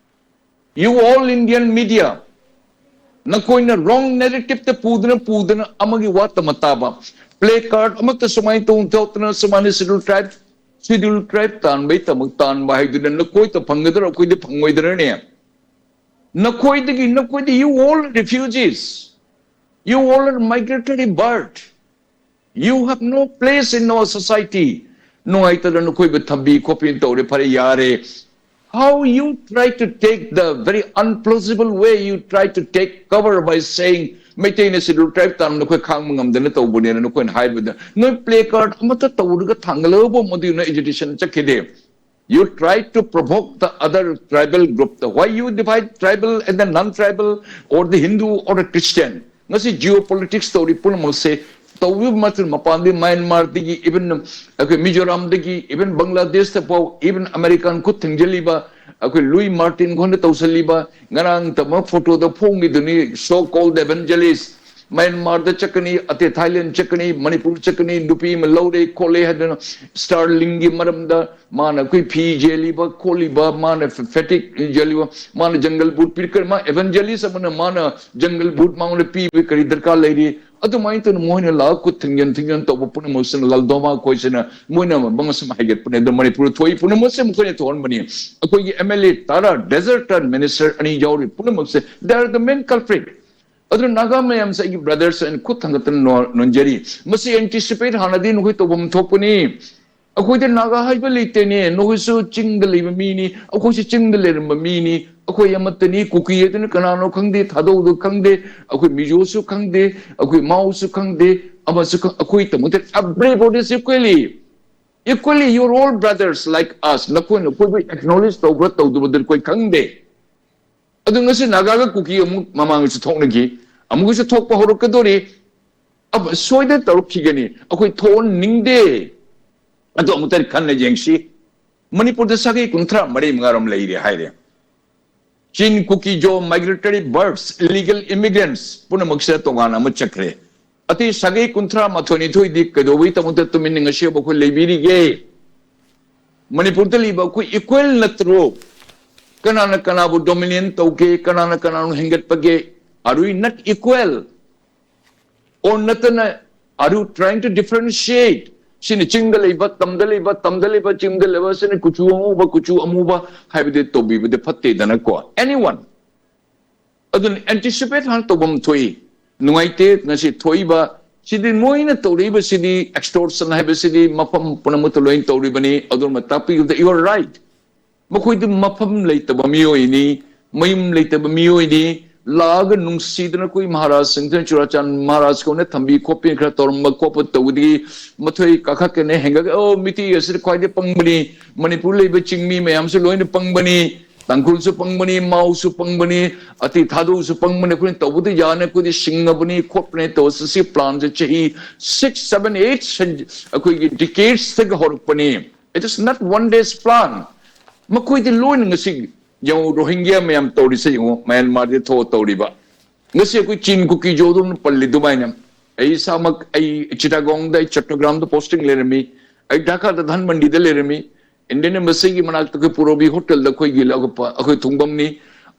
You all Indian media, ꯅꯈꯣꯏꯅ wrong narrativeꯇ ꯄꯨꯗꯨꯅ ꯄꯨꯗꯨꯅ ꯑꯃꯒꯤ ꯋꯥ ꯇꯃ ꯇꯥꯕ, placard ꯑꯃꯠꯇ ꯁꯨꯃꯥꯏꯅ ꯇꯧ ꯊꯣꯛꯇꯅ ꯁꯨꯃꯥꯏꯅ schedule tribe, schedule tribe ꯇꯥꯟꯕꯩ ꯇꯃꯛ ꯇꯥꯟꯕ ꯍꯥꯏꯗꯨꯅ ꯅꯈꯣꯏꯗ ꯐꯪꯒꯗ꯭ꯔꯥ, ꯑꯩꯈꯣꯏꯗ ꯐꯪꯉꯣꯏꯗ꯭ꯔꯅꯦ? ꯅꯈꯣꯏꯗꯒꯤ, ꯅꯈꯣꯏꯗꯤ, you all refugees, you all are migratory bird, you have no place in our society. ꯅꯨꯡꯉꯥꯏꯇꯗꯅ ꯅꯈꯣꯏꯕꯨ ꯊꯝꯕꯤ ꯈꯣꯠꯄꯤ ꯇꯧꯔꯦ, ꯐꯔꯦ, ꯌꯥꯔꯦ꯫ How you try to take the very unplausible way, you try to take cover by saying ꯃꯩꯇꯩꯅ Scheduled Tribe ꯇꯥꯔꯝꯗ ꯑꯩꯈꯣꯏ ꯈꯥꯡꯕ ꯉꯝꯗꯅ ꯇꯧꯕꯅꯦꯅ ꯅꯈꯣꯏꯅ ꯍꯥꯏꯕꯗ, ꯅꯣꯏ placard ꯑꯃꯠꯇ ꯇꯧꯔꯒ ꯊꯥꯡꯒꯠꯂꯒꯕꯨ ꯃꯗꯨꯒꯤ ꯅꯣꯏ agitation ꯆꯠꯈꯤꯗꯦ. You try to provoke the other tribal group. The, why you divide tribal and the non-tribal or the Hindu or the Christian? ꯉꯁꯤ geopolitics ꯇꯧꯔꯤ ꯄꯨꯝꯅꯃꯛꯁꯦ ꯇꯧꯔꯤꯕ ꯃꯇꯝ ꯃꯄꯥꯟꯗꯤ ꯃ꯭ꯌꯥꯟꯃꯥꯔꯗꯒꯤ, even ꯑꯩꯈꯣꯏ ꯃꯤꯖꯣꯔꯥꯝꯗꯒꯤ, even ꯕꯪꯒ꯭ꯂꯥꯗꯦꯁꯇ ꯐꯥꯎ, even American ꯈꯨꯠ ꯊꯤꯡꯖꯤꯜꯂꯤꯕ, ꯑꯩꯈꯣꯏ ꯂꯨꯏ ꯃꯥꯔꯇꯤꯟ ꯈꯣꯏꯅ ꯇꯧꯁꯤꯜꯂꯤꯕ, ꯉꯔꯥꯡ ꯇꯃꯛ photo ꯗ ꯐꯣꯡꯉꯤꯗꯨꯅꯤ, so called evangelist. ꯃ꯭ꯌꯥꯟꯃꯥꯔꯗ ꯆꯠꯀꯅꯤ, ꯑꯇꯩ ꯊꯥꯏꯂꯦꯟ ꯆꯠꯀꯅꯤ, ꯃꯅꯤꯄꯨꯔ ꯆꯠꯀꯅꯤ, ꯅꯨꯄꯤ ꯑꯃ ꯂꯧꯔꯦ ꯈꯣꯠꯂꯦ ꯍꯥꯏꯗꯅ Starlink ꯒꯤ ꯃꯔꯝꯗ ꯃꯥꯅ ꯑꯩꯈꯣꯏ ꯐꯤ ꯌꯦꯜꯂꯤꯕ ꯈꯣꯠꯂꯤꯕ, ꯃꯥꯅ fatigue ꯌꯦꯜꯂꯤꯕ, ꯃꯥꯅ jungle boot ꯄꯤꯔꯛꯀꯅꯤ, ꯃꯥ evangelist ꯑꯃꯅ ꯃꯥꯅ jungle boot ꯃꯉꯣꯟꯗ ꯄꯤꯕ ꯀꯔꯤ ꯗꯔꯀꯥꯔ ꯂꯩꯔꯤ? ꯑꯗꯨꯃꯥꯏꯅ ꯇꯧꯅ ꯃꯣꯏꯅ ꯂꯥꯛꯑ ꯈꯨꯠ ꯊꯤꯡꯖꯤꯟ ꯊꯤꯡꯖꯤꯟ ꯇꯧꯕ ꯄꯨꯝꯅꯃꯛꯁꯤꯅ ꯂꯥꯜꯗꯣꯃꯥ ꯈꯣꯏꯁꯤꯅ ꯃꯣꯏꯅ ꯃꯉꯁꯨꯝ ꯍꯥꯏꯒꯠꯄꯅꯦ꯫ ꯑꯗꯣ ꯃꯅꯤꯄꯨꯔ ꯊꯣꯛꯏ ꯄꯨꯝꯅꯃꯛꯁꯦ ꯃꯈꯣꯏꯅ ꯊꯣꯛꯍꯟꯕꯅꯤ꯫ ꯑꯩꯈꯣꯏꯒꯤ MLA ꯇꯔꯥ, desert minister ꯑꯅꯤ ꯌꯥꯎꯔꯤ ꯄꯨꯝꯅꯃꯛꯁꯦ, they are the main culprit. ꯑꯗꯨꯅ ꯅꯥꯒꯥ ꯃꯌꯥꯝꯁꯦ ꯑꯩꯒꯤ brothers ꯑꯣꯏꯅ ꯈꯨꯠ ꯊꯥꯡꯒꯠꯇꯅ ꯅꯣ-, ꯅꯣꯟꯖꯔꯤ꯫ ꯃꯁꯤ anticipate ꯍꯥꯟꯅꯗꯤ ꯅꯈꯣꯏ ꯇꯧꯐꯝ ꯊꯣꯛꯄꯅꯤ꯫ ꯑꯩꯈꯣꯏꯗ ꯅꯥꯒꯥ ꯍꯥꯏꯕ ꯂꯩꯇꯦꯅꯦ꯫ ꯅꯈꯣꯏꯁꯨ ꯆꯤꯡꯗ ꯂꯩꯕ ꯃꯤꯅꯤ, ꯑꯩꯈꯣꯏꯁꯨ ꯆꯤꯡꯗ ꯂꯩꯔꯝꯕ ꯃꯤꯅꯤ꯫ ꯑꯩꯈꯣꯏ ꯑꯃꯠꯇꯅꯤ꯫ ꯀꯨꯀꯤ ꯑꯗꯨꯅ ꯀꯅꯥꯅꯣ ꯈꯪꯗꯦ, ꯊꯥꯗꯧꯗꯣ ꯈꯪꯗꯦ, ꯑꯩꯈꯣꯏ ꯃꯤꯖꯣꯁꯨ ꯈꯪꯗꯦ, ꯑꯩꯈꯣꯏ ꯃꯥꯎꯁꯨ ꯈꯪꯗꯦ, ꯑꯃꯁꯨ ꯈꯪ-, ꯑꯩꯈꯣꯏ ꯇꯃꯛꯇ everybody is equally, equally, you're all brothers like us. ꯅꯈꯣꯏꯅ ꯑꯩꯈꯣꯏꯕꯨ acknowledge ꯇꯧꯕ꯭ꯔꯥ ꯇꯧꯗꯕꯗꯨ ꯑꯩꯈꯣꯏ ꯈꯪꯗꯦ꯫ ꯑꯗꯨ ꯉꯁꯤ ꯅꯥꯒꯥꯒ ꯀꯨꯀꯤ ꯑꯃꯨꯛ ꯃꯃꯥꯡꯗꯁꯨ ꯊꯣꯛꯅꯈꯤ, ꯑꯃꯨꯛꯀꯁꯨ ꯊꯣꯛꯄ ꯍꯧꯔꯛꯀꯗꯣꯔꯤ꯫ ꯑꯕ-, ꯁꯣꯏꯗꯅ ꯇꯧꯔꯛꯈꯤꯒꯅꯤ꯫ ꯑꯩꯈꯣꯏ ꯊꯣꯛꯍꯟꯅꯤꯡꯗꯦ꯫ ꯑꯗꯨ ꯑꯃꯨꯛꯇ ꯈꯟꯅ ꯌꯦꯡꯁꯤ꯫ ꯃꯅꯤꯄꯨꯔꯗ ꯁꯥꯒꯩ ꯀꯨꯟꯊ꯭ꯔꯥ ꯃꯔꯤ ꯃꯉꯥꯔꯣꯝ ꯂꯩꯔꯦ ꯍꯥꯏꯔꯦ꯫ ꯆꯤꯟ, ꯀꯨꯀꯤ, ꯖꯣ, migratory birds, illegal immigrants ꯄꯨꯝꯅꯃꯛꯁꯤꯗ ꯇꯣꯉꯥꯟꯅ ꯑꯃ ꯆꯠꯈ꯭ꯔꯦ꯫ ꯑꯇꯩ ꯁꯥꯒꯩ ꯀꯨꯟꯊ꯭ꯔꯥ ꯃꯥꯊꯣꯏ ꯅꯤꯊꯣꯏꯗꯤ ꯀꯩꯗꯧꯕꯩꯗꯃꯛꯇ ꯇꯨꯃꯤꯟꯅ ꯉꯁꯤ ꯐꯥꯎꯕ ꯑꯩꯈꯣꯏ ꯂꯩꯕꯤꯔꯤꯒꯦ? ꯃꯅꯤꯄꯨꯔꯗ ꯂꯩꯕ ꯑꯩꯈꯣꯏ equal ꯅꯠꯇ꯭ꯔꯣ? ꯀꯅꯥꯅ ꯀꯅꯥꯕꯨ dominate ꯇꯧꯒꯦ? ꯀꯅꯥꯅ ꯀꯅꯥꯕꯨ ꯍꯦꯟꯒꯠꯄꯒꯦ? Are we not equal? Or ꯅꯠꯇꯅ, are you trying to differentiate? ꯁꯤꯅ ꯆꯤꯡꯗ ꯂꯩꯕ, ꯇꯝꯗ ꯂꯩꯕ, ꯇꯝꯗ ꯂꯩꯕ, ꯆꯤꯡꯗ ꯂꯩꯕ, ꯁꯤꯅ ꯀꯨꯆꯨ ꯑꯉꯧꯕ, ꯀꯨꯆꯨ ꯑꯃꯨꯕ ꯍꯥꯏꯕꯗꯤ ꯇꯧꯕꯤꯕꯗꯤ ꯐꯠꯇꯦꯗꯅꯀꯣ꯫ Anyone. ꯑꯗꯨꯅ anticipate ꯍꯥꯟꯅ ꯇꯧꯐꯝ ꯊꯣꯛꯏ꯫ ꯅꯨꯡꯉꯥꯏꯇꯦ ꯉꯁꯤ ꯊꯣꯛꯏꯕ ꯁꯤꯗꯤ, ꯃꯣꯏꯅ ꯇꯧꯔꯛꯏꯕꯁꯤꯗꯤ, extortion ꯍꯥꯏꯕꯁꯤꯗꯤ ꯃꯐꯝ ꯄꯨꯝꯅꯃꯛꯇ ꯂꯣꯏꯅ ꯇꯧꯔꯤꯕꯅꯤ꯫ ꯑꯗꯨꯅ ꯇꯥꯛꯄꯤꯕꯗ, you are right. ꯃꯈꯣꯏꯗꯤ ꯃꯐꯝ ꯂꯩꯇꯕ ꯃꯤꯑꯣꯏꯅꯤ, ꯃꯌꯨꯝ ꯂꯩꯇꯕ ꯃꯤꯑꯣꯏꯅꯤ, ꯂꯥꯛꯑꯒ ꯅꯨꯡꯁꯤꯗꯅ ꯑꯩꯈꯣꯏ ꯃꯍꯥꯔꯥꯖꯁꯤꯡꯗꯨꯅ ꯆꯨꯔꯥꯆꯥꯟ ꯃꯍꯥꯔꯥꯖ ꯀꯧꯅ ꯊꯝꯕꯤ ꯈꯣꯠꯄꯤ ꯈꯔ ꯇꯧꯔꯝꯕ ꯈꯣꯠꯄ ꯇꯧꯕꯗꯒꯤ ꯃꯊꯣꯏ ꯀꯥꯈꯠꯀꯅꯤ, ꯍꯦꯟꯒꯠꯀ ꯑꯣ ꯃꯤꯇꯩ ꯑꯁꯤꯗ ꯈ꯭ꯋꯥꯏꯗꯒꯤ ꯄꯪꯕꯅꯤ, ꯃꯅꯤꯄꯨꯔ ꯂꯩꯕ ꯆꯤꯡꯃꯤ ꯃꯌꯥꯝꯁꯨ ꯂꯣꯏꯅ ꯄꯪꯕꯅꯤ, ꯇꯥꯡꯈꯨꯜꯁꯨ ꯄꯪꯕꯅꯤ, ꯃꯥꯎꯁꯨ ꯄꯪꯕꯅꯤ, ꯑꯇꯤ ꯊꯥꯗꯧꯁꯨ ꯄꯪꯕꯅꯤ, ꯑꯩꯈꯣꯏꯅ ꯇꯧꯕꯗ ꯌꯥꯅꯤ, ꯑꯩꯈꯣꯏꯗꯤ ꯁꯤꯡꯉꯕꯅꯤ ꯈꯣꯠꯄꯅꯤ ꯇꯧꯔꯁꯨ ꯁꯤ ꯄ꯭ꯂꯥꯟꯁꯦ ꯆꯍꯤ ꯁꯤꯛꯁ ꯁꯚꯦꯟ ꯑꯩꯠ ꯑꯩꯈꯣꯏꯒꯤ ꯗꯤꯀꯦꯠꯁꯇꯒꯤ ꯍꯧꯔꯛꯄꯅꯤ꯫ It is not one day's plan. ꯃꯈꯣꯏꯗꯤ ꯂꯣꯏꯅ ꯉꯁꯤ ꯌꯦꯡꯉꯨ, ꯔꯣꯍꯤꯡꯒ꯭ꯌꯥ ꯃꯌꯥꯝ ꯇꯧꯔꯤꯁꯦ ꯌꯦꯡꯉꯨ, ꯃꯌꯥꯟꯃꯥꯔꯗ ꯊꯣꯛꯑ ꯇꯧꯔꯤꯕ꯫ ꯉꯁꯤ ꯑꯩꯈꯣꯏ ꯆꯤꯟ ꯀꯨꯀꯤ ꯖꯣꯗꯧꯅ ꯄꯜꯂꯤ ꯑꯗꯨꯃꯥꯏꯅ꯫ ꯑꯩ ꯏꯁꯥꯃꯛ ꯑꯩ ꯆꯤꯇꯥꯒꯣꯡꯗ, ꯑꯩ ꯆꯠꯇꯒ꯭ꯔꯥꯝꯗ ꯄꯣꯁꯇꯤꯡ ꯂꯩꯔꯝꯃꯤ, ꯑꯩ ꯙꯥꯀꯥꯗ ꯙꯟꯃꯟꯗꯤꯗ ꯂꯩꯔꯝꯃꯤ, ꯏꯟꯗꯤꯌꯟ ꯑꯦꯝꯕꯦꯁꯤꯒꯤ ꯃꯅꯥꯛꯇ ꯑꯩꯈꯣꯏ ꯄꯨꯔꯣꯕꯤ ꯍꯣꯇꯦꯜꯗ ꯑꯩꯈꯣꯏꯒꯤ ꯑꯩꯈꯣꯏ ꯊꯨꯡꯐꯝꯅꯤ꯫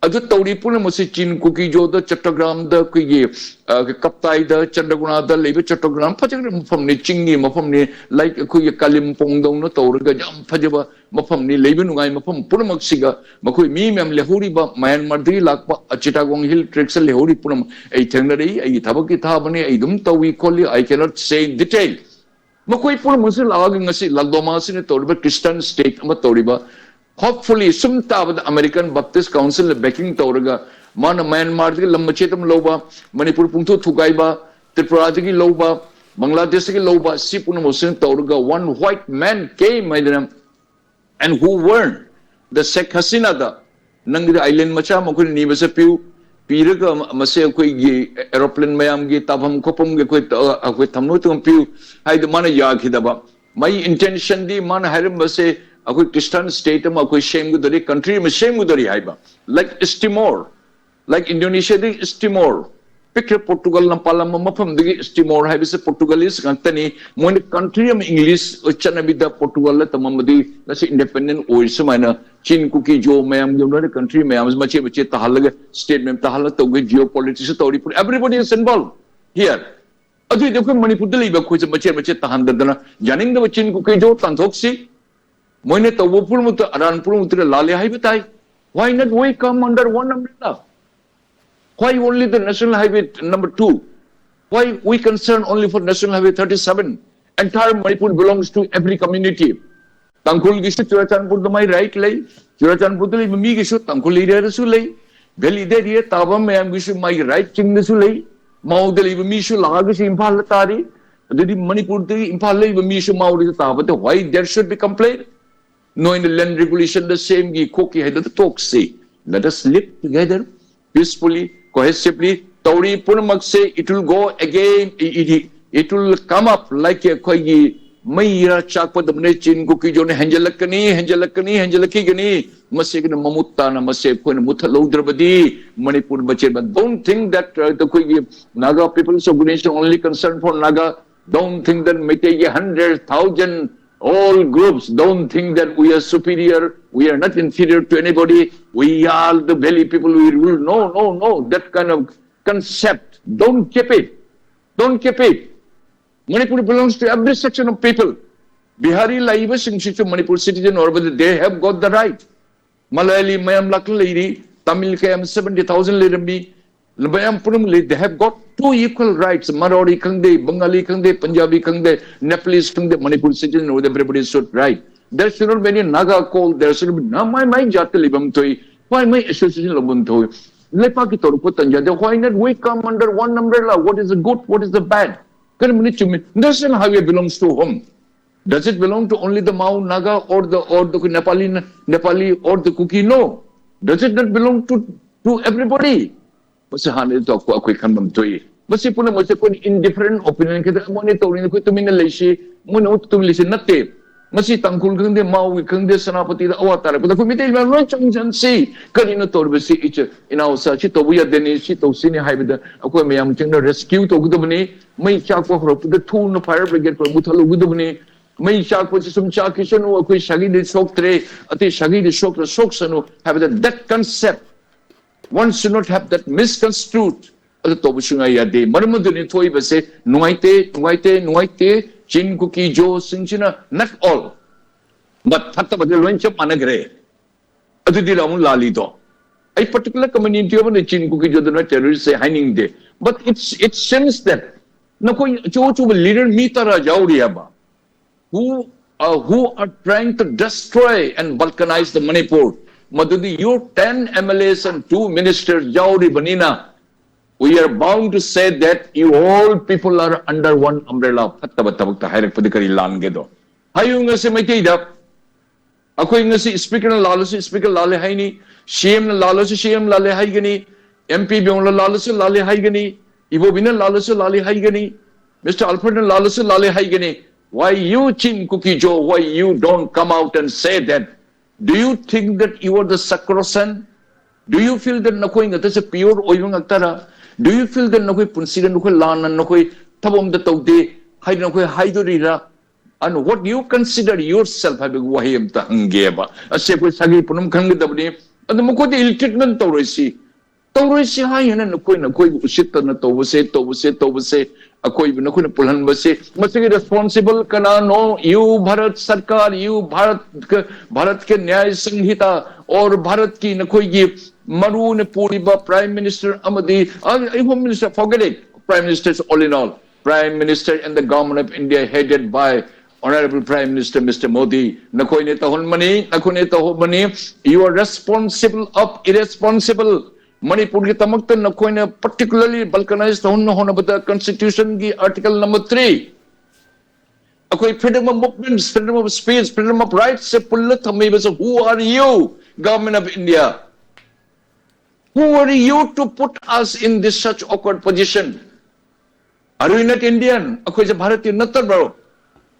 ꯑꯗꯨ ꯇꯧꯔꯤ ꯄꯨꯝꯅꯃꯛꯁꯤ ꯆꯤꯟ ꯀꯨꯀꯤ ꯖꯣꯗ, ꯆꯠꯇꯒ꯭ꯔꯥꯝꯗ, ꯑꯩꯈꯣꯏꯒꯤ ꯑ, ꯀꯞꯇꯥꯏꯗ, ꯆꯟꯗ꯭ꯔꯒꯣꯅꯥꯗ ꯂꯩꯕ ꯆꯠꯇꯒ꯭ꯔꯥꯝ ꯐꯖꯈ꯭ꯔꯕ ꯃꯐꯝꯅꯤ, ꯆꯤꯡꯒꯤ ꯃꯐꯝꯅꯤ, ꯂꯥꯏꯛ ꯑꯩꯈꯣꯏꯒꯤ ꯀꯥꯂꯤꯝꯄꯣꯡꯗꯧꯅ ꯇꯧꯔꯒ ꯌꯥꯝ ꯐꯖꯕ ꯃꯐꯝꯅꯤ꯫ ꯂꯩꯕ ꯅꯨꯡꯉꯥꯏ ꯃꯐꯝ ꯄꯨꯝꯅꯃꯛꯁꯤꯒ ꯃꯈꯣꯏ ꯃꯤ ꯃꯌꯥꯝ ꯂꯩꯍꯧꯔꯤꯕ ꯃꯌꯥꯟꯃꯥꯔꯗꯒꯤ ꯂꯥꯛꯄ ꯆꯤꯇꯥꯒꯣꯡ ꯍꯤꯜ ꯇ꯭ꯔꯦꯛꯁꯇ ꯂꯩꯍꯧꯔꯤ ꯄꯨꯝꯅꯃꯛ ꯑꯩ ꯊꯦꯡꯅꯔꯛꯏ꯫ ꯑꯩꯒꯤ ꯊꯕꯛꯀꯤ ꯊꯥꯕꯅꯤ, ꯑꯩ ꯑꯗꯨꯝ ꯇꯧꯏ ꯈꯣꯠꯂꯤ, I cannot say in detail꯫ ꯃꯈꯣꯏ ꯄꯨꯝꯅꯃꯛꯁꯤ ꯂꯥꯛꯑꯒ ꯉꯁꯤ ꯂꯥꯜꯗꯣꯃꯥꯁꯤꯅ ꯇꯧꯔꯤꯕ ꯈ꯭ꯔꯤꯁꯇꯟ ꯁ꯭ꯇꯦꯠ ꯑꯃ ꯇꯧꯔꯤꯕ, ꯍꯣꯞꯐꯨꯜꯂꯤ ꯁꯨꯝ ꯇꯥꯕꯗ ꯑꯃꯦꯔꯤꯀꯟ ꯕꯞꯇꯤꯁ ꯀꯥꯎꯟꯁꯤꯜꯅ ꯕꯦꯀꯤꯡ ꯇꯧꯔꯒ ꯃꯥꯅ ꯃꯌꯥꯟꯃꯥꯔꯗꯒꯤ ꯂꯝ ꯃꯆꯦꯠ ꯑꯃ ꯂꯧꯕ, ꯃꯅꯤꯄꯨꯔ ꯄꯨꯡꯊꯨ ꯊꯨꯒꯥꯏꯕ, ꯇ꯭ꯔꯤꯄꯨꯔꯥꯗꯒꯤ ꯂꯧꯕ, ꯕꯪꯒ꯭ꯂꯥꯗꯦꯁꯇꯒꯤ ꯂꯧꯕ, ꯁꯤ ꯄꯨꯝꯅꯃꯛꯁꯤꯅ ꯇꯧꯔꯒ one white man came ꯍꯥꯏꯗꯅ, and who warned the Sheikh Hasina ꯗ ꯅꯪꯒꯤꯗ ꯑꯥꯏꯂꯦꯟ ꯃꯆꯥ ꯑꯃ ꯑꯩꯈꯣꯏꯅ ꯅꯤꯕ ꯆꯠꯄꯤꯌꯨ, ꯄꯤꯔꯒ ꯃꯁꯦ ꯑꯩꯈꯣꯏꯒꯤ ꯑꯦꯔꯣꯄ꯭ꯂꯦꯟ ꯃꯌꯥꯝꯒꯤ ꯇꯥꯐꯝ ꯈꯣꯠꯐꯝꯒꯤ ꯑꯩꯈꯣꯏ ꯑꯩꯈꯣꯏ ꯊꯝꯅꯕ ꯊꯝꯕꯤꯌꯨ ꯍꯥꯏꯗꯨ ꯃꯥꯅ ꯌꯥꯈꯤꯗꯕ꯫ ꯃꯥꯒꯤ ꯏꯟꯇꯦꯟꯁꯟꯗꯤ ꯃꯥꯅ ꯍꯥꯏꯔꯝꯕꯁꯦ ꯑꯩꯈꯣꯏ ꯈ꯭ꯔꯤꯁꯇꯥꯟ ꯁ꯭ꯇꯦꯠ ꯑꯃ ꯑꯩꯈꯣꯏ ꯁꯦꯝꯒꯗꯧꯔꯤ, ꯀꯟꯇ꯭ꯔꯤ ꯑꯃ ꯁꯦꯝꯒꯗꯧꯔꯤ ꯍꯥꯏꯕ꯫ ꯂꯥꯏꯛ ꯏꯁꯇꯤꯃꯣꯔ, ꯂꯥꯏꯛ ꯏꯟꯗꯣꯅꯦꯁꯤꯌꯥꯗꯒꯤ ꯏꯁꯇꯤꯃꯣꯔ, ꯄꯤꯛꯈ꯭ꯔ ꯄꯣꯔꯇꯨꯒꯜꯅ ꯄꯥꯜꯂꯝꯕ ꯃꯐꯝꯗꯒꯤ ꯏꯁꯇꯤꯃꯣꯔ ꯍꯥꯏꯕꯁꯦ ꯄꯣꯔꯇꯨꯒꯂꯤꯁ ꯉꯥꯛꯇꯅꯤ꯫ ꯃꯣꯏꯅ ꯀꯟꯇ꯭ꯔꯤ ꯑꯃ ꯏꯪꯂꯤꯁ ꯆꯠꯅꯕꯤꯗ ꯄꯣꯔꯇꯨꯒꯜꯗ ꯇꯝꯃꯝꯕꯗꯤ ꯉꯁꯤ ꯏꯟꯗꯤꯄꯦꯟꯗꯦꯟ ꯑꯣꯏ꯫ ꯁꯨꯃꯥꯏꯅ ꯆꯤꯟ ꯀꯨꯀꯤ ꯖꯣ ꯃꯌꯥꯝꯒꯤ ꯂꯣꯏꯅ ꯀꯟꯇ꯭ꯔꯤ ꯃꯌꯥꯝꯁꯦ ꯃꯆꯦꯠ ꯃꯆꯦꯠ ꯇꯥꯍꯜꯂꯒ ꯁ꯭ꯇꯦꯠ ꯃꯌꯥꯝ ꯇꯥꯍꯜꯂꯒ ꯇꯧꯒꯦ꯫ ꯖꯤꯑꯣ ꯄꯣꯂꯤꯇꯤꯛꯁ ꯇꯧꯔꯤ꯫ Everybody is involved here. ꯑꯗꯨꯏꯗꯤ ꯑꯩꯈꯣꯏ ꯃꯅꯤꯄꯨꯔꯗ ꯂꯩꯕ ꯑꯩꯈꯣꯏꯁꯦ ꯃꯆꯦꯠ ꯃꯆꯦꯠ ꯇꯥꯍꯟꯗꯗꯅ ꯌꯥꯅꯤꯡꯗꯕ ꯆꯤꯟ ꯀꯨꯀꯤ ꯖꯣ ꯇꯥꯟꯊꯣꯛꯁꯤ꯫ ꯃꯣꯏꯅ ꯇꯧꯕ ꯄꯨꯝꯅꯃꯛꯇ, ꯑꯔꯥꯟ ꯄꯨꯝꯅꯃꯛꯇ ꯂꯥꯜꯂꯦ ꯍꯥꯏꯕ ꯇꯥꯏ꯫ Why not we come under one umbrella? Why only the National Highway number two? Why we concern only for National Highway thirty-seven? Entire Manipur belongs to every community. ꯇꯥꯡꯈꯨꯜꯒꯤꯁꯨ ꯆꯨꯔꯥꯆꯥꯟꯄꯨꯔꯗ ꯃꯥꯏ ꯔꯥꯏꯠ ꯂꯩ, ꯆꯨꯔꯥꯆꯥꯟꯄꯨꯔꯗ ꯂꯩꯕ ꯃꯤꯒꯤꯁꯨ ꯇꯥꯡꯈꯨꯜ ꯑꯦꯔꯤꯌꯥꯗꯁꯨ ꯂꯩ, ꯚꯦꯂꯤꯗ ꯑꯦꯔꯤꯌꯥ ꯇꯥꯕ ꯃꯌꯥꯝꯒꯤꯁꯨ ꯃꯥꯒꯤ right ꯆꯤꯡꯗꯁꯨ ꯂꯩ꯫ ꯃꯥꯎꯗ ꯂꯩꯕ ꯃꯤꯁꯨ ꯂꯥꯛꯑꯒꯁꯨ ꯏꯝꯐꯥꯜꯗ ꯇꯥꯔꯤ꯫ ꯑꯗꯨꯗꯤ ꯃꯅꯤꯄꯨꯔꯗꯒꯤ ꯏꯝꯐꯥꯜ ꯂꯩꯕ ꯃꯤꯁꯨ ꯃꯥꯎꯗ ꯇꯥꯕꯗ why there should be complaint? ꯅꯣꯏꯅ ꯂꯦꯟ ꯔꯤꯒꯨꯂꯦꯁꯟꯗ ꯁꯦꯝꯒꯤ ꯈꯣꯠꯀꯤ ꯍꯥꯏꯗꯨꯗ ꯇꯣꯛꯁꯤ꯫ Let us live together peacefully, cohesively. ꯇꯧꯔꯤ ꯄꯨꯝꯅꯃꯛꯁꯦ, it will go again, it, it, it will come up like ꯑꯩꯈꯣꯏꯒꯤ ꯃꯩ ꯏꯔꯥ ꯆꯥꯛꯄꯗꯧꯅ ꯆꯤꯟ ꯀꯨꯀꯤ ꯖꯣꯅ ꯍꯦꯟꯖꯜꯂꯛꯀꯅꯤ, ꯍꯦꯟꯖꯜꯂꯛꯀꯅꯤ, ꯍꯦꯟꯖꯜꯂꯛꯈꯤꯒꯅꯤ꯫ ꯃꯁꯤꯒꯤꯅ ꯃꯃꯨꯠ ꯇꯥꯅ ꯃꯁꯤ ꯑꯩꯈꯣꯏꯅ ꯃꯨꯠꯊꯠꯍꯧꯗ꯭ꯔꯕꯗꯤ ꯃꯅꯤꯄꯨꯔ ꯃꯆꯦꯠ ꯑꯃ, don't think that, uh, ꯑꯩꯈꯣꯏꯒꯤ Naga People's Organization only concern for Naga, don't think that ꯃꯩꯇꯩꯒꯤ hundred thousand, all groups, don't think that we are superior, we are not inferior to anybody, we are the valley people, we rule. No, no, no, that kind of concept, don't keep it, don't keep it. Manipur belongs to every section of people. Bihari ꯂꯩꯕꯁꯤꯡꯁꯤꯁꯨ Manipur citizen ꯑꯣꯏꯔꯕꯗꯤ they have got the right. Malayali ꯃꯌꯥꯝ ꯂꯥꯛꯇꯨꯅ ꯂꯩꯔꯤ, ꯇꯥꯃꯤꯜ ꯀꯌꯥꯝ seventy thousand ꯂꯩꯔꯝꯃꯤ, ꯃꯌꯥꯝ ꯄꯨꯝꯅꯃꯛ ꯂꯩ, they have got two equal rights. ꯃꯔꯋꯥꯔꯤ ꯈꯪꯗꯦ, ꯕꯪꯒꯥꯂꯤ ꯈꯪꯗꯦ, ꯄꯟꯖꯥꯕꯤ ꯈꯪꯗꯦ, Nepalese ꯈꯪꯗꯦ, Manipur citizen with everybody should right. There should not be any Naga call, there should be ꯅ ꯃꯥꯏ ꯃꯥꯏ ꯖꯥꯠꯇ ꯂꯩꯐꯝ ꯊꯣꯛꯏ, ꯃꯥꯏ ꯃꯥꯏ ꯑꯦꯁꯣꯁꯤꯌꯦꯁꯟ ꯂꯧꯐꯝ ꯊꯣꯛꯏ꯫ ꯂꯩꯄꯥꯛꯀꯤ ꯇꯧꯔꯛꯄ ꯇꯟꯖꯥꯗ why not we come under one umbrella? What is the good, what is the bad? ꯀꯔꯝꯕꯅ ꯆꯨꯝꯃꯤ? National highway belongs to whom? Does it belong to only the Mao Naga or the, or the Nepali, Nepali or the Kuki? No. Does it not belong to, to everybody? ꯃꯁꯤ ꯍꯥꯟꯅ ꯑꯩꯈꯣꯏ ꯈꯟꯐꯝ ꯊꯣꯛꯏ꯫ ꯃꯁꯤ ꯄꯨꯝꯅꯃꯛꯁꯦ ꯑꯩꯈꯣꯏꯅ indifferent opinion ꯈꯤꯇꯪ ꯑꯃꯅ ꯇꯧꯔꯤꯅ ꯑꯩꯈꯣꯏ ꯇꯨꯃꯤꯟꯅ ꯂꯩꯁꯤ, ꯃꯣꯏꯅ ꯑꯃꯨꯛ ꯇꯨꯃꯤꯟ ꯂꯩꯁꯤ ꯅꯠꯇꯦ꯫ ꯃꯁꯤ ꯇꯥꯡꯈꯨꯜ ꯈꯪꯗꯦ, ꯃꯥꯎꯒꯤ ꯈꯪꯗꯦ, ꯁꯦꯅꯥꯄꯇꯤꯗ ꯑꯋꯥ ꯇꯥꯔꯛꯄꯗ ꯑꯩꯈꯣꯏ ꯃꯤꯇꯩ ꯃꯌꯥꯝ ꯂꯣꯏ ꯆꯪꯁꯤꯟꯁꯤ꯫ ꯀꯔꯤꯅꯣ ꯇꯧꯔꯤꯕꯁꯤ? ꯏꯆꯦ ꯏꯅꯥꯎꯁꯥ, ꯁꯤ ꯇꯧꯕ ꯌꯥꯗꯦꯅꯤ, ꯁꯤ ꯇꯧꯁꯤꯅꯤ ꯍꯥꯏꯕꯗ ꯑꯩꯈꯣꯏ ꯃꯌꯥꯝ ꯆꯪꯅ ꯔꯦꯁꯀ꯭ꯌꯨ ꯇꯧꯒꯗꯕꯅꯤ꯫ ꯃꯩ ꯆꯥꯛꯄ ꯍꯧꯔꯛꯄꯗ ꯊꯨꯅ ꯐꯥꯌꯔ ꯕ꯭ꯔꯤꯒꯦꯗ ꯈꯣꯏ ꯃꯨꯊꯠꯍꯧꯒꯗꯕꯅꯤ꯫ ꯃꯩ ꯆꯥꯛꯄꯁꯤ ꯁꯨꯝ ꯆꯥꯛꯈꯤꯁꯅꯨ, ꯑꯩꯈꯣꯏ ꯁꯥꯒꯩꯗ ꯁꯣꯛꯇ꯭ꯔꯦ, ꯑꯇꯩ ꯁꯥꯒꯩꯗ ꯁꯣꯛꯇ꯭ꯔ ꯁꯣꯛꯁꯅꯨ ꯍꯥꯏꯕꯗ that concept, one should not have that misconstrued. ꯑꯗꯨ ꯇꯧꯕ ꯁꯨꯡꯌꯥ ꯌꯥꯗꯦ꯫ ꯃꯔꯝ ꯑꯗꯨꯅꯤ ꯊꯣꯛꯏꯕꯁꯦ ꯅꯨꯡꯉꯥꯏꯇꯦ, ꯅꯨꯡꯉꯥꯏꯇꯦ, ꯅꯨꯡꯉꯥꯏꯇꯦ꯫ ꯆꯤꯟ ꯀꯨꯀꯤ ꯖꯣꯁꯤꯡꯁꯤꯅ, not all, but ꯐꯠꯇꯕꯗ ꯂꯣꯏ ꯆꯞ ꯃꯥꯟꯅꯈ꯭ꯔꯦ꯫ ꯑꯗꯨꯗꯤ ꯑꯃꯨꯛ ꯂꯥꯜꯂꯤꯗꯣ꯫ ꯑꯩ particular community ꯑꯃꯗ ꯆꯤꯟ ꯀꯨꯀꯤ ꯖꯣꯗꯅ terrorist ꯁꯦ ꯍꯥꯏꯅꯤꯡꯗꯦ, but it's, it seems that ꯅꯈꯣꯏ ꯑꯆꯧ ꯑꯆꯧꯕ ꯂꯤꯗꯔ ꯃꯤ ꯇꯔꯥ ꯌꯥꯎꯔꯤ ꯍꯥꯏꯕ, who, uh, who are trying to destroy and balkanize the Manipur. ꯃꯗꯨꯗꯤ your ten M L As and two ministers ꯌꯥꯎꯔꯤꯕꯅꯤꯅ, we are bound to say that you all people are under one umbrella. ꯐꯠꯇꯕ ꯊꯕꯛꯇ ꯍꯥꯏꯔꯛꯄꯗꯤ ꯀꯔꯤ ꯂꯥꯟꯒꯦꯗꯣ? ꯍꯥꯏꯌꯨ꯫ ꯉꯁꯤ ꯃꯩꯇꯩꯗ ꯑꯩꯈꯣꯏ ꯉꯁꯤ Speakerꯅ ꯂꯥꯜꯂꯁꯨ Speaker ꯂꯥꯜꯂꯦ ꯍꯥꯏꯅꯤ, C Mꯅ ꯂꯥꯜꯂꯁꯨ C M ꯂꯥꯜꯂꯦ ꯍꯥꯏꯒꯅꯤ, M P ꯕꯤꯌꯣꯡꯅ ꯂꯥꯜꯂꯁꯨ ꯂꯥꯜꯂꯦ ꯍꯥꯏꯒꯅꯤ, ꯏꯕꯣꯕꯤꯅ ꯂꯥꯜꯂꯁꯨ ꯂꯥꯜꯂꯦ ꯍꯥꯏꯒꯅꯤ, Mister Alfredꯅ ꯂꯥꯜꯂꯁꯨ ꯂꯥꯜꯂꯦ ꯍꯥꯏꯒꯅꯤ. Why you, Chin Kuki Zo, why you don't come out and say that? Do you think that you are the sacrosanct? Do you feel that ꯅꯈꯣꯏ ꯉꯥꯛꯇꯁꯦ pure ꯑꯣꯏꯕ ꯉꯥꯛꯇꯔꯥ? Do you feel that ꯅꯈꯣꯏ ꯄꯨꯟꯁꯤꯗ ꯅꯈꯣꯏ ꯂꯥꯟꯅ ꯅꯈꯣꯏ ꯊꯕꯛ ꯑꯝꯇ ꯇꯧꯗꯦ ꯍꯥꯏꯅ ꯅꯈꯣꯏ ꯍꯥꯏꯗꯣꯔꯤꯔꯥ? And what you consider yourself ꯍꯥꯏꯕꯒꯤ ꯋꯥꯍꯩ ꯑꯝꯇ ꯍꯪꯒꯦꯕ꯫ ꯑꯁꯤ ꯑꯩꯈꯣꯏ ꯁꯥꯒꯩ ꯄꯨꯝꯅꯃꯛ ꯈꯪꯒꯗꯕꯅꯤ꯫ ꯑꯗꯨ ꯃꯈꯣꯏꯗ ill treatment ꯇꯧꯔꯣꯏꯁꯤ, ꯇꯧꯔꯣꯏꯁꯤ ꯍꯥꯏ ꯍꯥꯏꯅ ꯅꯈꯣꯏ ꯅꯈꯣꯏꯕꯨ ꯎꯁꯤꯠꯇꯅ ꯇꯧꯕꯁꯦ, ꯇꯧꯕꯁꯦ, ꯇꯧꯕꯁꯦ, ꯑꯀꯣꯏꯕ ꯅꯈꯣꯏꯅ ꯄꯨꯜꯍꯟꯕꯁꯦ, ꯃꯁꯤꯒꯤ responsible ꯀꯅꯥꯅꯣ? You, ꯚꯥꯔꯠ ꯁꯔꯀꯥꯔ, you, ꯚꯥꯔꯠ, ꯚꯥꯔꯠꯀꯤ ꯅ꯭ꯌꯥꯌ ꯁꯪꯍꯤꯇꯥ, or ꯚꯥꯔꯠꯀꯤ ꯅꯈꯣꯏꯒꯤ ꯃꯔꯨ ꯑꯣꯏꯅ ꯄꯨꯔꯤꯕ Prime Minister ꯑꯃꯗꯤ, ꯑ, Home Minister, forget it, Prime Minister is all in all, Prime Minister and the Government of India headed by Honorable Prime Minister Mister Modi, ꯅꯈꯣꯏꯅ ꯇꯧꯍꯟꯕꯅꯤ, ꯅꯈꯣꯏꯅ ꯇꯧꯍꯟꯕꯅꯤ. You are responsible of irresponsible. ꯃꯅꯤꯄꯨꯔꯒꯤꯗꯃꯛꯇ ꯅꯈꯣꯏꯅ particularly balkanize ꯇꯧꯍꯟꯅ ꯍꯣꯠꯅꯕꯗ Constitutionꯒꯤ Article number three, ꯑꯩꯈꯣꯏ freedom of movements, freedom of speech, freedom of rightsꯁꯦ ꯄꯨꯜꯂ ꯊꯝꯃꯤꯕꯁꯦ, who are you, Government of India? Who are you to put us in this such awkward position? Are we not Indian? ꯑꯩꯈꯣꯏꯁꯦ ꯚꯥꯔꯠꯇꯤ ꯅꯠꯇꯕ꯭ꯔꯣ?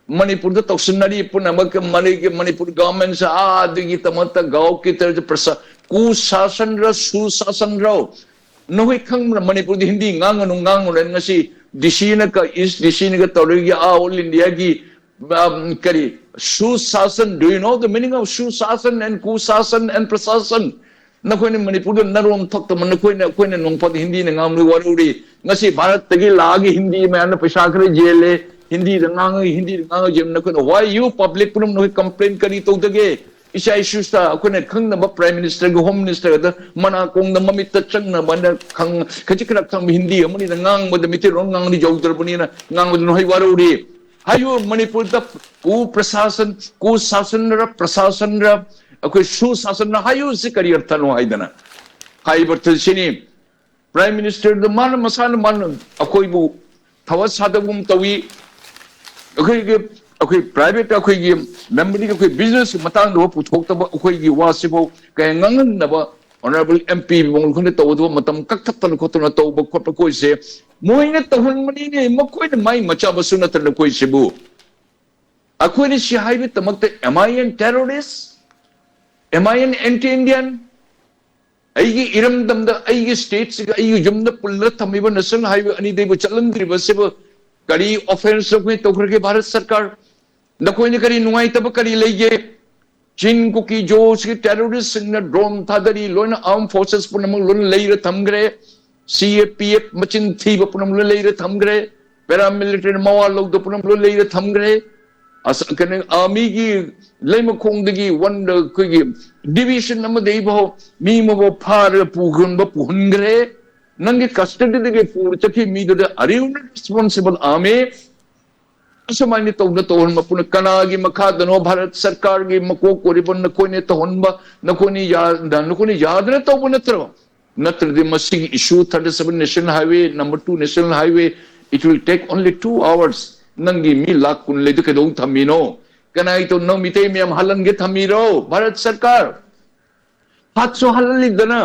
ꯃꯅꯤꯄꯨꯔꯗ ꯇꯧꯁꯤꯟꯅꯔꯤ ꯄꯨꯝꯅꯃꯛ ꯃꯅꯤꯒꯤ ꯃꯅꯤꯄꯨꯔ governmentꯁꯦ ꯑꯥꯗꯒꯤ ꯇꯃꯛꯇ ꯒꯥꯎ ꯀꯤꯇꯔ ꯄ꯭ꯔꯁꯥ ꯀꯨꯁꯥꯁꯟꯔ ꯁꯨꯁꯥꯁꯟꯔꯣ? ꯅꯈꯣꯏ ꯈꯪꯕ꯭ꯔꯥ? ꯃꯅꯤꯄꯨꯔꯗ ꯍꯤꯟꯗꯤ ꯉꯥꯡꯒꯅꯨ, ꯉꯥꯡꯒꯅꯨ ꯍꯥꯏꯅ ꯉꯁꯤ D Cꯅꯒ, East D Cꯅꯒ ꯇꯧꯔꯤꯒꯤ ꯑꯥ all Indiaꯒꯤ, um, ꯀꯔꯤ, Sushasan, do you know the meaning of Sushasan and ꯀꯨꯁꯥꯁꯟ and ꯄ꯭ꯔꯁꯥꯁꯟ? ꯅꯈꯣꯏꯅ ꯃꯅꯤꯄꯨꯔꯗ ꯅꯔꯣꯟ ꯊꯣꯛꯇꯕ ꯅꯈꯣꯏꯅ, ꯑꯩꯈꯣꯏꯅ ꯅꯣꯡꯐꯥꯗ ꯍꯤꯟꯗꯤꯅ ꯉꯥꯡꯕꯗ ꯋꯥꯔꯧꯔꯤ꯫ ꯉꯁꯤ ꯚꯥꯔꯠꯇꯒꯤ ꯂꯥꯛꯑꯒ ꯍꯤꯟꯗꯤ ꯃꯌꯥꯝꯅ ꯄꯩꯁꯥ ꯈꯔ ꯌꯦꯜꯂꯦ, ꯍꯤꯟꯗꯤꯗ ꯉꯥꯡꯉꯒ, ꯍꯤꯟꯗꯤꯗ ꯉꯥꯡꯉꯒ ꯌꯦꯡꯉꯨ꯫ ꯅꯈꯣꯏꯅ, why you public ꯄꯨꯝꯅꯃꯛ ꯅꯈꯣꯏ complain ꯀꯔꯤ ꯇꯧꯗꯒꯦ? ꯏꯆꯥ ꯏꯁꯨꯁꯤꯗ ꯑꯩꯈꯣꯏꯅ ꯈꯪꯅꯕ Prime Ministerꯒ Home Ministerꯒꯗ ꯃꯅꯥꯀꯣꯡꯗ ꯃꯃꯤꯠꯇ ꯆꯪꯅꯕ ꯍꯥꯏꯅ ꯈꯪ-, ꯈꯖꯤꯛ ꯈꯔ ꯈꯪꯕ ꯍꯤꯟꯗꯤ ꯑꯃꯅꯤꯗ ꯉꯥꯡꯕꯗ, ꯃꯩꯇꯩꯂꯣꯟ ꯉꯥꯡꯕꯗ ꯌꯧꯗ꯭ꯔꯕꯅꯤꯅ ꯉꯥꯡꯕꯗ ꯅꯈꯣꯏ ꯋꯥꯔꯧꯔꯤ꯫ ꯍꯥꯏꯌꯨ, ꯃꯅꯤꯄꯨꯔꯗ ꯀꯨ ꯄ꯭ꯔꯁꯥꯁꯟ, ꯀꯨ ꯁꯥꯁꯟꯔ, ꯄ꯭ꯔꯁꯥꯁꯟꯔ, ꯑꯩꯈꯣꯏ ꯁꯨꯁꯥꯁꯟꯅ ꯍꯥꯏꯌꯨꯁꯤ ꯀꯔꯤ ꯑꯔꯊꯅꯣ ꯍꯥꯏꯗꯅ ꯍꯥꯏꯕ ꯑꯔꯊ ꯁꯤꯅꯤ꯫ ꯄ꯭ꯔꯥꯏꯝ ꯃꯤꯅꯤꯁꯇꯔꯗ ꯃꯥꯅ ꯃꯁꯥꯅ ꯃꯥꯅ ꯑꯩꯈꯣꯏꯕꯨ ꯊꯕꯛ ꯁꯥꯗꯕꯒꯨꯝ ꯇꯧꯏ꯫ ꯑꯩꯈꯣꯏꯒꯤ ꯑꯩꯈꯣꯏ ꯄ꯭ꯔꯥꯏꯚꯦꯠ ꯑꯩꯈꯣꯏꯒꯤ ꯃꯦꯝꯕꯔꯒꯤ ꯑꯩꯈꯣꯏ ꯕꯤꯖꯤꯅꯦꯁ ꯃꯇꯥꯡꯗ ꯄꯨꯊꯣꯛꯇꯕ ꯑꯩꯈꯣꯏꯒꯤ ꯋꯥꯁꯤꯐꯥꯎ ꯀꯌꯥ ꯉꯥꯡꯍꯟꯅꯕ ꯑꯣꯅꯔꯦꯕꯜ ꯑꯦꯝ ꯄꯤ ꯃꯈꯣꯏꯅ ꯇꯧꯒꯗꯕ ꯃꯇꯝ ꯀꯛꯊꯠꯇꯅ ꯈꯣꯠꯇꯅ ꯇꯧꯕ ꯈꯣꯠꯄ ꯑꯩꯈꯣꯏꯁꯦ ꯃꯣꯏꯅ ꯇꯧꯍꯟꯕꯅꯤꯅꯦ꯫ ꯃꯈꯣꯏꯅ ꯃꯥꯏ ꯃꯆꯥꯕꯁꯨ ꯅꯠꯇꯅ ꯑꯩꯈꯣꯏꯁꯤꯕꯨ ꯑꯩꯈꯣꯏꯅ ꯁꯤ ꯍꯥꯏꯕꯒꯤꯗꯃꯛꯇ am I an terrorist? Am I an anti Indian? ꯑꯩꯒꯤ ꯏꯔꯝꯗꯝꯗ ꯑꯩꯒꯤ ꯁ꯭ꯇꯦꯠꯁꯤꯒ ꯑꯩꯒꯤ ꯌꯨꯝꯗ ꯄꯨꯜꯂ ꯊꯝꯃꯤꯕ ꯅꯦꯁꯅꯦꯜ ꯍꯥꯏꯋꯦ ꯑꯅꯤꯗꯩꯕꯨ ꯆꯠꯍꯟꯗ꯭ꯔꯤꯕꯁꯤꯕꯨ ꯀꯔꯤ ꯑꯣꯐꯦꯟꯁ ꯑꯩꯈꯣꯏ ꯇꯧꯈ꯭ꯔꯒꯦ ꯚꯥꯔꯠ ꯁꯔꯀꯥꯔ? ꯅꯈꯣꯏꯅ ꯀꯔꯤ ꯅꯨꯡꯉꯥꯏꯇꯕ ꯀꯔꯤ ꯂꯩꯒꯦ? ꯆꯤꯟ ꯀꯨꯀꯤ ꯖꯣꯁꯀꯤ ꯇꯦꯔꯣꯔꯤꯁꯁꯤꯡꯅ ꯗ꯭ꯔꯣꯟ ꯊꯥꯗꯔꯤ, ꯂꯣꯏꯅ ꯑꯥꯔꯝ ꯐꯣꯔꯁꯦꯁ ꯄꯨꯝꯅꯃꯛ ꯂꯣꯏꯅ ꯂꯩꯔ ꯊꯝꯈ꯭ꯔꯦ꯫ ꯁꯤ ꯑꯦ ꯄꯤ ꯑꯦꯐ ꯃꯆꯤꯟ ꯊꯤꯕ ꯄꯨꯝꯅꯃꯛ ꯂꯣꯏꯅ ꯂꯩꯔ ꯊꯝꯈ꯭ꯔꯦ꯫ ꯄꯦꯔꯥꯃꯤꯂꯤꯇꯔꯤ ꯃꯋꯥ ꯂꯧꯗ ꯄꯨꯝꯅꯃꯛ ꯂꯣꯏꯅ ꯂꯩꯔ ꯊꯝꯈ꯭ꯔꯦ꯫ ꯑꯁ, ꯀꯩꯅꯣ, ꯑꯥꯔꯃꯤꯒꯤ ꯂꯩꯃꯈꯣꯡꯗꯒꯤ ꯋꯟꯗ ꯑꯩꯈꯣꯏꯒꯤ ꯗꯤꯚꯤꯖꯟ ꯑꯃꯗꯒꯤ ꯐꯥꯎ ꯃꯤ ꯑꯃꯐꯥꯎ ꯐꯥꯔꯒ ꯄꯨꯈꯟꯕ ꯄꯨꯍꯟꯈ꯭ꯔꯦ꯫ ꯅꯪꯒꯤ ꯀꯁꯇꯗꯤꯗꯒꯤ ꯄꯨꯔ ꯆꯠꯈꯤ ꯃꯤꯗꯨꯗ are you responsible army? ꯑꯁꯨꯃꯥꯏꯅ ꯇꯧꯅ ꯇꯧꯍꯟꯕ ꯄꯨꯅ ꯀꯅꯥꯒꯤ ꯃꯈꯥꯗꯅꯣ? ꯚꯥꯔꯠ ꯁꯔꯀꯥꯔꯒꯤ ꯃꯀꯣꯛ ꯑꯣꯏꯔꯤꯕ ꯅꯈꯣꯏꯅ ꯇꯧꯍꯟꯕ, ꯅꯈꯣꯏꯅ ꯌꯥ-, ꯅꯈꯣꯏꯅ ꯌꯥꯗꯅ ꯇꯧꯕ ꯅꯠꯇ꯭ꯔꯣ? ꯅꯠꯇ꯭ꯔꯗꯤ ꯃꯁꯤꯒꯤ issue thirty seven national highway, number two national highway, it will take only two hours. ꯅꯪꯒꯤ ꯃꯤ ꯂꯥꯈ ꯀꯨꯟ ꯂꯩꯗꯨ ꯀꯩꯗꯧ ꯊꯝꯃꯤꯅꯣ? ꯀꯅꯥꯏ ꯇꯧ ꯅꯪ ꯃꯤꯇꯩ ꯃꯌꯥꯝ ꯍꯥꯜꯍꯟꯒꯦ ꯊꯝꯃꯤꯔꯣ? ꯚꯥꯔꯠ ꯁꯔꯀꯥꯔ ꯍꯥꯠꯁꯨ ꯍꯥꯜꯍꯜꯂꯤꯗꯅ꯫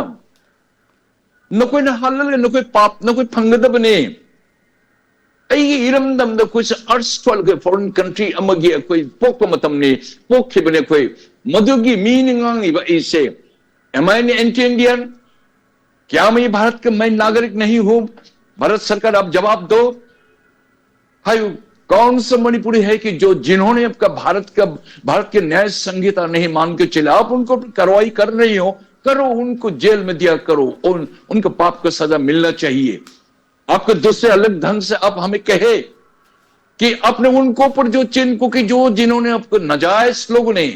ꯅꯈꯣꯏꯅ ꯍꯥꯜꯍꯜꯂꯦ, ꯅꯈꯣꯏ ꯄꯥꯞ, ꯅꯈꯣꯏ ꯐꯪꯒꯗꯕꯅꯦ꯫ ꯑꯩꯒꯤ ꯏꯔꯝꯗꯝꯗ ꯑꯩꯈꯣꯏꯁꯦ ꯑꯔꯁ ꯐꯣꯔꯟ ꯀꯟꯇ꯭ꯔꯤ ꯑꯃꯒꯤ ꯑꯩꯈꯣꯏ ꯄꯣꯛꯄ ꯃꯇꯝꯅꯤ, ꯄꯣꯛꯈꯤꯕꯅꯤ ꯑꯩꯈꯣꯏ꯫ ꯃꯗꯨꯒꯤ ꯃꯤꯅ ꯉꯥꯡꯉꯤꯕ ꯑꯩꯁꯦ, am I an anti Indian? क्या मैं भारत का मैं नागरिक नहीं हूं? भारत सरकार, आप जवाब दो। हाय, कौन सा मणिपुरी है कि जो, जिन्होंने आपका भारत का, भारत के न्याय संहिता नहीं मान के चले, आप उनको कार्रवाई कर रही हो, करो, उनको जेल में दिया करो, उन, उनको पाप का सजा मिलना चाहिए। आपको दूसरे अलग ढंग से आप हमें कहे कि आपने उनको पर जो चिन कुकी जो, जिन्होंने आपको नाजायज लोगों ने,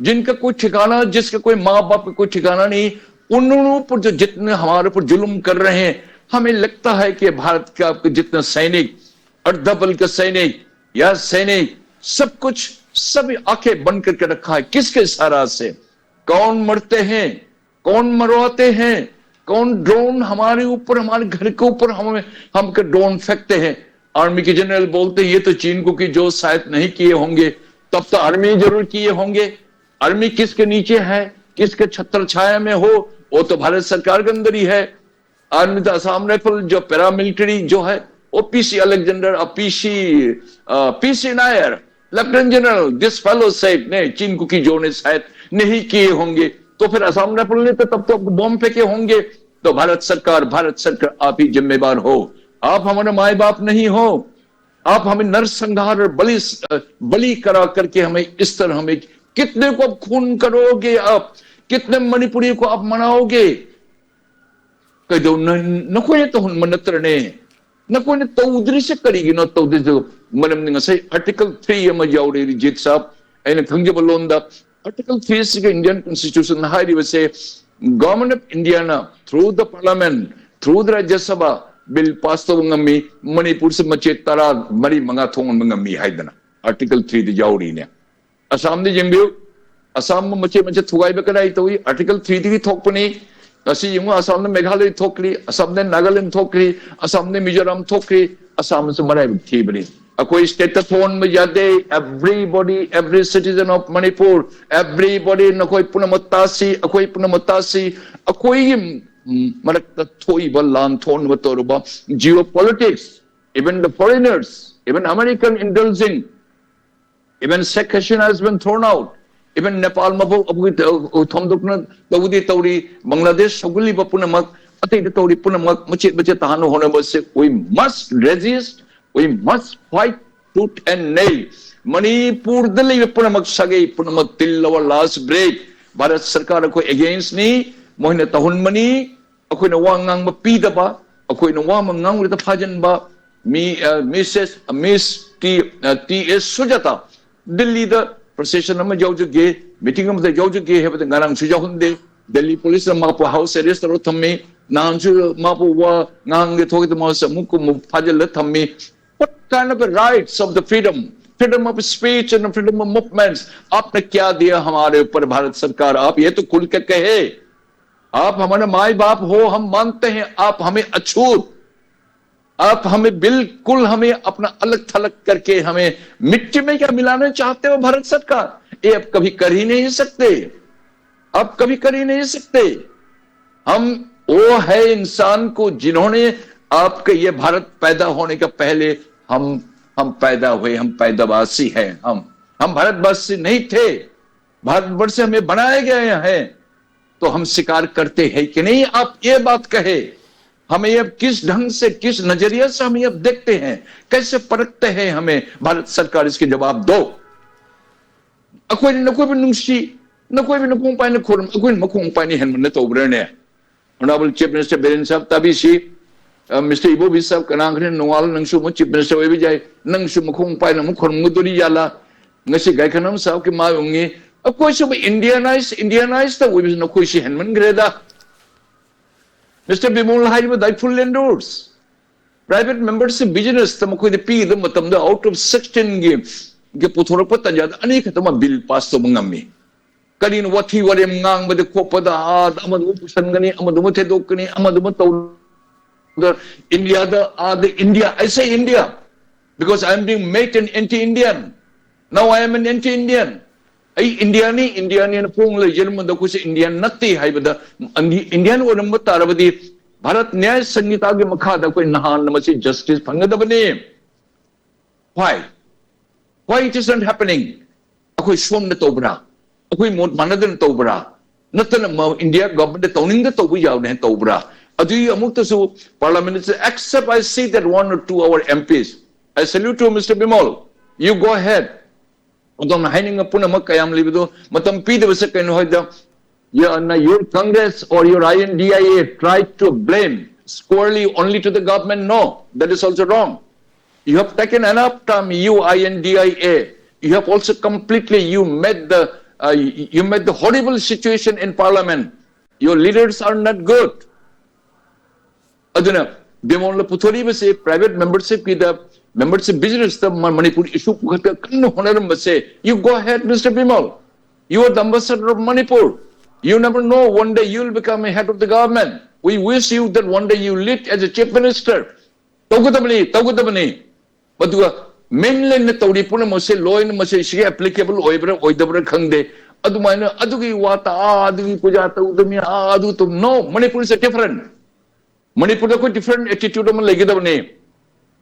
जिनका कोई ठिकाना, जिसका कोई माँ बाप का कोई ठिकाना नहीं, उन लोगों पर जो जितने हमारे ऊपर जुल्म कर रहे हैं, हमें लगता है कि भारत का आपके जितना सैनिक, अर्धबल का सैनिक या सैनिक, सब कुछ सभी आंखें बंद करके रखा है। किसके सहारा से? कौन मरते हैं, कौन मरवाते हैं, कौन ड्रोन हमारे ऊपर, हमारे घर के ऊपर हम हमके ड्रोन फेंकते हैं? आर्मी के जनरल बोलते हैं, ये तो चिनकुकी जो शायद नहीं किए होंगे। तब तो आर्मी जरूर किए होंगे। आर्मी किसके नीचे है, किसके छत्र छाया में हो? वो तो भारत सरकार के अंदर ही है। आर्मी तो असम राइफल जो पैरामिलिट्री जो है, वो पीसी अलेक्जेंडर और PC PC Nair, lieutenant general, this fellow said, नहीं, चिनकुकी जो ने शायद नहीं किए होंगे। तो फिर असम राइफल ने तो तब तो बॉम्ब फेंके होंगे। तो भारत सरकार, भारत सरकार, आप ही जिम्मेवार हो। आप हमारे माए बाप नहीं हो। आप हमें नरसंहार और बलि बलि करा करके हमें इस तरह हमें कितने को आप खून करोगे? आप कितने मणिपुरी को आप मनाओगे? ꯀꯩꯗꯧ ꯅꯈꯣꯏꯅ ꯇꯧꯍꯟꯕ ꯅꯠꯇ꯭ꯔꯅꯦ? ꯅꯈꯣꯏꯅ ꯇꯧꯗ꯭ꯔꯤꯁꯦ ꯀꯔꯤꯒꯤꯅꯣ? ꯇꯧꯗ꯭ꯔꯤꯁꯦ ꯃꯔꯝꯗꯤ ꯉꯁꯥꯏ ꯑꯥꯔꯇꯤꯀꯜ ꯊ꯭ꯔꯤ ꯑꯃ ꯌꯥꯎꯔꯦ ꯔꯤꯖꯤꯠ ꯁꯥꯕ꯫ ꯑꯩꯅ ꯈꯪꯖꯕ ꯂꯣꯟꯗ ꯑꯥꯔꯇꯤꯀꯜ ꯊ꯭ꯔꯤ ꯁꯤꯒ ꯏꯟꯗꯤꯌꯟ ꯀꯣꯟꯁꯇꯤꯇ꯭ꯌꯨꯁꯟ ꯍꯥꯏꯔꯤꯕꯁꯦ ꯒꯣꯚꯔꯟꯃꯦꯟꯠ ꯑꯣꯐ ꯏꯟꯗꯤꯌꯥꯅ through the parliament, through the Rajya Sabha bill pass ꯇꯧꯕ ꯉꯝꯃꯤ꯫ ꯃꯅꯤꯄꯨꯔꯁꯦ ꯃꯆꯦꯠ ꯇꯔꯥ ꯃꯔꯤ ꯃꯉꯥ ꯊꯣꯛꯍꯟꯕ ꯉꯝꯃꯤ ꯍꯥꯏꯗꯅ ꯑꯥꯔꯇꯤꯀꯜ ꯊ꯭ꯔꯤꯗ ꯌꯥꯎꯔꯤꯅꯦ꯫ ꯑꯁꯥꯝꯗ ꯌꯦꯡꯕꯤꯌꯨ, ꯑꯁꯥꯝꯕꯨ ꯃꯆꯦꯠ ꯃꯆꯦꯠ ꯊꯨꯒꯥꯏꯕ ꯀꯗꯥꯏ ꯇꯧꯏ? ꯑꯥꯔꯇꯤꯀꯜ ꯊ꯭ꯔꯤꯗꯒꯤ ꯊꯣꯛꯄꯅꯤ꯫ ꯉꯁꯤ ꯌꯦꯡꯉꯨ, ꯑꯁꯥꯝꯗ ꯃꯦꯘꯥꯂꯌ ꯊꯣꯛꯈ꯭ꯔꯤ, ꯑꯁꯥꯝꯗ ꯅꯥꯒꯥꯂꯦꯟ ꯊꯣꯛꯈ꯭ꯔꯤ, ꯑꯁꯥꯝꯗ ꯃꯤꯖꯣꯔꯥꯝ ꯊꯣꯛꯈ꯭ꯔꯤ, ꯑꯁꯥꯝꯁꯨ ꯃꯔꯥꯏꯕꯛ ꯊꯤꯕꯅꯤ꯫ ꯑꯩꯈꯣꯏ ꯁ꯭ꯇꯦꯠꯇ ꯊꯣꯛꯍꯟꯕ ꯌꯥꯗꯦ꯫ Everybody, every citizen of Manipur, everybody, ꯅꯈꯣꯏ ꯄꯨꯝꯅꯃꯛ ꯇꯥꯁꯤ, ꯑꯩꯈꯣꯏ ꯄꯨꯝꯅꯃꯛ ꯇꯥꯁꯤ꯫ ꯑꯩꯈꯣꯏꯒꯤ ꯎꯝ, ꯃꯔꯛꯇ ꯊꯣꯛꯏꯕ ꯂꯥꯟ ꯊꯣꯛꯅꯕ ꯇꯧꯔꯨꯕ geopolitics, even the foreigners, even American indulging, even Sheikh Hasina has been thrown out. Even Nepal ꯃꯐꯧ ꯑꯩꯈꯣꯏꯒꯤ ꯊꯣꯝꯗꯣꯛꯅ ꯇꯧꯕꯗꯤ ꯇꯧꯔꯤ, ꯕꯪꯒ꯭ꯂꯥꯗꯦꯁ ꯁꯧꯒꯠꯂꯤꯕ ꯄꯨꯝꯅꯃꯛ, ꯑꯇꯩꯗ ꯇꯧꯔꯤ ꯄꯨꯝꯅꯃꯛ ꯃꯆꯦꯠ ꯃꯆꯦꯠ ꯇꯥꯍꯟꯅ ꯍꯣꯠꯅꯕꯁꯦ we must resist, we must fight tooth and nail. ꯃꯅꯤꯄꯨꯔꯗ ꯂꯩꯕ ꯄꯨꯝꯅꯃꯛ ꯁꯥꯒꯩ ꯄꯨꯝꯅꯃꯛ till our last breath Bharat ꯁꯔꯀꯥꯔ ꯑꯩꯈꯣꯏ against ꯅꯤ, ꯃꯣꯏꯅ ꯇꯧꯍꯟꯕꯅꯤ꯫ ꯑꯩꯈꯣꯏꯅ ꯋꯥ ꯉꯥꯡꯕ ꯄꯤꯗꯕ, ꯑꯩꯈꯣꯏꯅ ꯋꯥ ꯑꯃ ꯉꯥꯡꯂꯨꯔꯗ ꯐꯥꯖꯤꯟꯕ, ꯃꯤ ꯃꯤꯁꯦꯁ ꯃꯤꯁ ꯇꯤ ꯇꯤ ꯑꯦꯁ ꯁꯨꯖꯥꯇꯥ ꯗꯤꯜꯂꯤꯗ ꯄ꯭ꯔꯣꯁꯦꯁꯟ ꯑꯃ ꯌꯥꯎꯖꯒꯦ, ꯃꯤꯇꯤꯡ ꯑꯃꯗ ꯌꯥꯎꯖꯒꯦ ꯍꯥꯏꯕꯗ ꯉꯔꯥꯡꯁꯨ ꯌꯥꯎꯍꯟꯗꯦ꯫ ꯗꯤꯜꯂꯤ ꯄꯨꯂꯤꯁꯅ ꯃꯍꯥꯛꯄꯨ ꯍꯥꯎꯁ ꯑꯦꯔꯦꯁ ꯇꯧꯔ ꯊꯝꯃꯤ꯫ ꯅꯍꯥꯟꯁꯨ ꯃꯍꯥꯛꯄꯨ ꯋꯥ ꯉꯥꯡꯒꯦ ꯊꯣꯛꯏꯗ ꯃꯍꯥꯛꯁꯨ ꯑꯃꯨꯛ ꯑꯃꯨꯛ ꯐꯥꯖꯤꯜꯂ ꯊꯝꯃꯤ꯫ What kind of a rights of the freedom? Freedom of speech and freedom of movements, आपने क्या दिया हमारे ऊपर भारत सरकार? आप ये तो खुल के कहे। आप हमारे माई बाप हो, हम मानते हैं, आप हमें अछूत, आप हमें बिल्कुल, हमें अपना अलग थलग करके हमें मिट्टी में क्या मिलाना चाहते हो भारत सरकार? ये आप कभी कर ही नहीं सकते, आप कभी कर ही नहीं सकते। हम वो है इंसान को जिन्होंने आपके ये भारत पैदा होने का पहले हम हम पैदा हुए, हम पैदावासी हैं, हम हम भारतवासी नहीं थे। भारतवर्ष से हमें बनाया गया है, तो हम स्वीकार करते हैं कि नहीं? आप ये बात कहे, हमें ये किस ढंग से, किस नजरिए से हम ये देखते हैं, कैसे परखते हैं, हमें भारत सरकार इसके जवाब दो। ꯑꯩꯈꯣꯏꯅ ꯅꯈꯣꯏꯕꯨ ꯅꯨꯡꯁꯤ, ꯅꯈꯣꯏꯕꯨ ꯅꯈꯣꯡ ꯄꯥꯏꯅ ꯈꯨꯔꯨꯝ, ꯑꯩꯈꯣꯏꯅ ꯃꯈꯣꯡ ꯄꯥꯏꯅ ꯍꯦꯟꯕ ꯅꯠꯇꯧꯕ꯭ꯔꯅꯦ? Honorable Chief Minister Biren Sahab, ꯇꯥꯕꯤꯁꯤ꯫ ꯑ, Mister Ibobi Sahab, ꯀꯅꯥ ꯈꯔ ꯅꯣꯡꯉꯥꯜ ꯅꯪꯁꯨ ꯑꯃꯨꯛ Chief Minister ꯑꯣꯏꯕ ꯌꯥꯏ, ꯅꯪꯁꯨ ꯃꯈꯣꯡ ꯄꯥꯏꯅ ꯑꯃꯨꯛ ꯈꯨꯔꯨꯝꯒꯗꯣꯔꯤ ꯌꯥꯂꯥ? ꯉꯁꯤ ꯒꯥꯏꯈꯅꯝ ꯁꯥꯍꯕꯀꯤ ꯃꯥ ꯎꯡꯉꯤ꯫ ꯑꯩꯈꯣꯏꯁꯨ Indianize, Indianize ꯇꯧꯕꯁꯤ ꯅꯈꯣꯏꯁꯤ ꯍꯦꯟꯃꯟꯈ꯭ꯔꯦꯗ꯫ Mister ꯕꯤꯃꯣꯜ ꯍꯥꯏꯔꯤꯕ ꯗꯥꯏꯐꯨꯜ ꯂꯦꯟꯗꯣꯔꯁ, private membership business ꯇ ꯃꯈꯣꯏꯗ ꯄꯤꯒꯗꯕ ꯃꯇꯝꯗ out of sixteen ꯒꯤ, ꯒꯤ ꯄꯨꯊꯣꯔꯛꯄ ꯇꯥꯟꯖꯥꯗ ꯑꯅꯤ ꯈꯛꯇꯃꯛ bill pass ꯇꯧꯕ ꯉꯝꯃꯤ꯫ ꯀꯔꯤꯅꯣ ꯋꯥꯊꯤ ꯋꯥꯔꯦꯝ ꯉꯥꯡꯕꯗ ꯈꯣꯠꯄꯗ, ꯑꯥꯗ ꯑꯃꯗꯨ ꯑꯃ ꯄꯨꯁꯟꯒꯅꯤ, ꯑꯃꯗꯨ ꯑꯃ ꯊꯦꯗꯣꯛꯀꯅꯤ, ꯑꯃꯗꯨ ꯑꯃ ꯇꯧ-, ꯏꯟꯗꯤꯌꯥꯗ, ꯑꯥꯗ India, I say India, because I am being made an anti-Indian. Now I am an anti-Indian. ꯑꯩ ꯏꯟꯗꯤꯌꯥꯅꯤ, ꯏꯟꯗꯤꯌꯥꯅꯤꯅ ꯐꯣꯡ ꯂꯩꯖꯔꯝꯕꯗ ꯑꯩꯈꯣꯏꯁꯦ ꯏꯟꯗꯤꯌꯥꯟ ꯅꯠꯇꯦ ꯍꯥꯏꯕꯗ, ꯏꯟꯗꯤꯌꯥꯟ ꯑꯣꯏꯔꯝꯕ ꯇꯥꯔꯕꯗꯤ ꯚꯥꯔꯠ ꯅ꯭ꯌꯥꯌ ꯁꯪꯍꯤꯇꯥꯒꯤ ꯃꯈꯥꯗ ꯑꯩꯈꯣꯏ ꯅꯍꯥꯟꯅ ꯃꯁꯤ justice ꯐꯪꯒꯗꯕꯅꯤ꯫ Why? Why it is not happening? ꯑꯩꯈꯣꯏ ꯁꯣꯝꯗ ꯇꯧꯕ꯭ꯔꯥ? ꯑꯩꯈꯣꯏ ꯃꯣꯠ ꯃꯥꯟꯅꯗꯅ ꯇꯧꯕ꯭ꯔꯥ? ꯅꯠꯇꯅ ꯃ-, ꯏꯟꯗꯤꯌꯥ ꯒꯚꯔꯟꯃꯦꯟꯠ ꯇꯧꯅꯤꯡꯗ ꯇꯧꯕ ꯌꯥꯕꯅꯦ ꯍꯥꯏꯅ ꯇꯧꯕ꯭ꯔꯥ? ꯑꯗꯨꯒꯤ ꯑꯃꯨꯛꯇꯁꯨ ꯄꯥꯔꯂꯥꯃꯦꯟꯠꯁꯦ, except I see that one or two our M Ps, I salute you, Mister Bimal. You go ahead. ꯑꯗꯣꯝꯅ ꯍꯥꯏꯅꯤꯡꯕ ꯄꯨꯝꯅꯃꯛ ꯀꯌꯥꯝ ꯂꯩꯕꯗꯣ ꯃꯇꯝ ꯄꯤꯗꯕꯁꯦ ꯀꯩꯅꯣ ꯍꯥꯏꯗ, your, your Congress or your I N D I A tried to blame squarely only to the government. No, that is also wrong. You have taken enough time, you I N D I A. You have also completely, you made the, uh, you made the horrible situation in parliament. Your leaders are not good. ꯑꯗꯨꯅ ꯕꯤꯃꯣꯜꯅ ꯄꯨꯊꯣꯔꯛꯏꯕꯁꯤ private membership ꯀꯤꯗ membership business ꯇ ꯃ- Manipur issue ꯄꯨꯈꯠꯄ ꯀꯟꯅ ꯍꯣꯠꯅꯔꯝꯕꯁꯦ, you go ahead, Mister Bimal. You are the ambassador of Manipur. You never know, one day you will become a head of the government. We wish you that one day you lead as a chief minister. ꯇꯧꯒꯗꯕꯅꯤ, ꯇꯧꯒꯗꯕꯅꯤ꯫ ꯃꯗꯨꯒ mainland ꯅ ꯇꯧꯔꯤ ꯄꯨꯝꯅꯃꯛꯁꯦ ꯂꯣꯏꯅꯃꯛꯁꯦ ꯁꯤꯒꯤ applicable ꯑꯣꯏꯕ꯭ꯔꯥ ꯑꯣꯏꯗꯕ꯭ꯔꯥ ꯈꯪꯗꯦ꯫ ꯑꯗꯨꯃꯥꯏꯅ ꯑꯗꯨꯒꯤ ꯋꯥ ꯇ-, ꯑꯥ, ꯑꯗꯨꯒꯤ ꯄꯨꯖꯥ ꯇꯧꯗꯕꯅꯤ, ꯑꯥ, ꯑꯗꯨ ꯇꯧ-, no, Manipur is a different. ꯃꯅꯤꯄꯨꯔꯗ ꯑꯩꯈꯣꯏ different attitude ꯑꯃ ꯂꯩꯒꯗꯕꯅꯤ꯫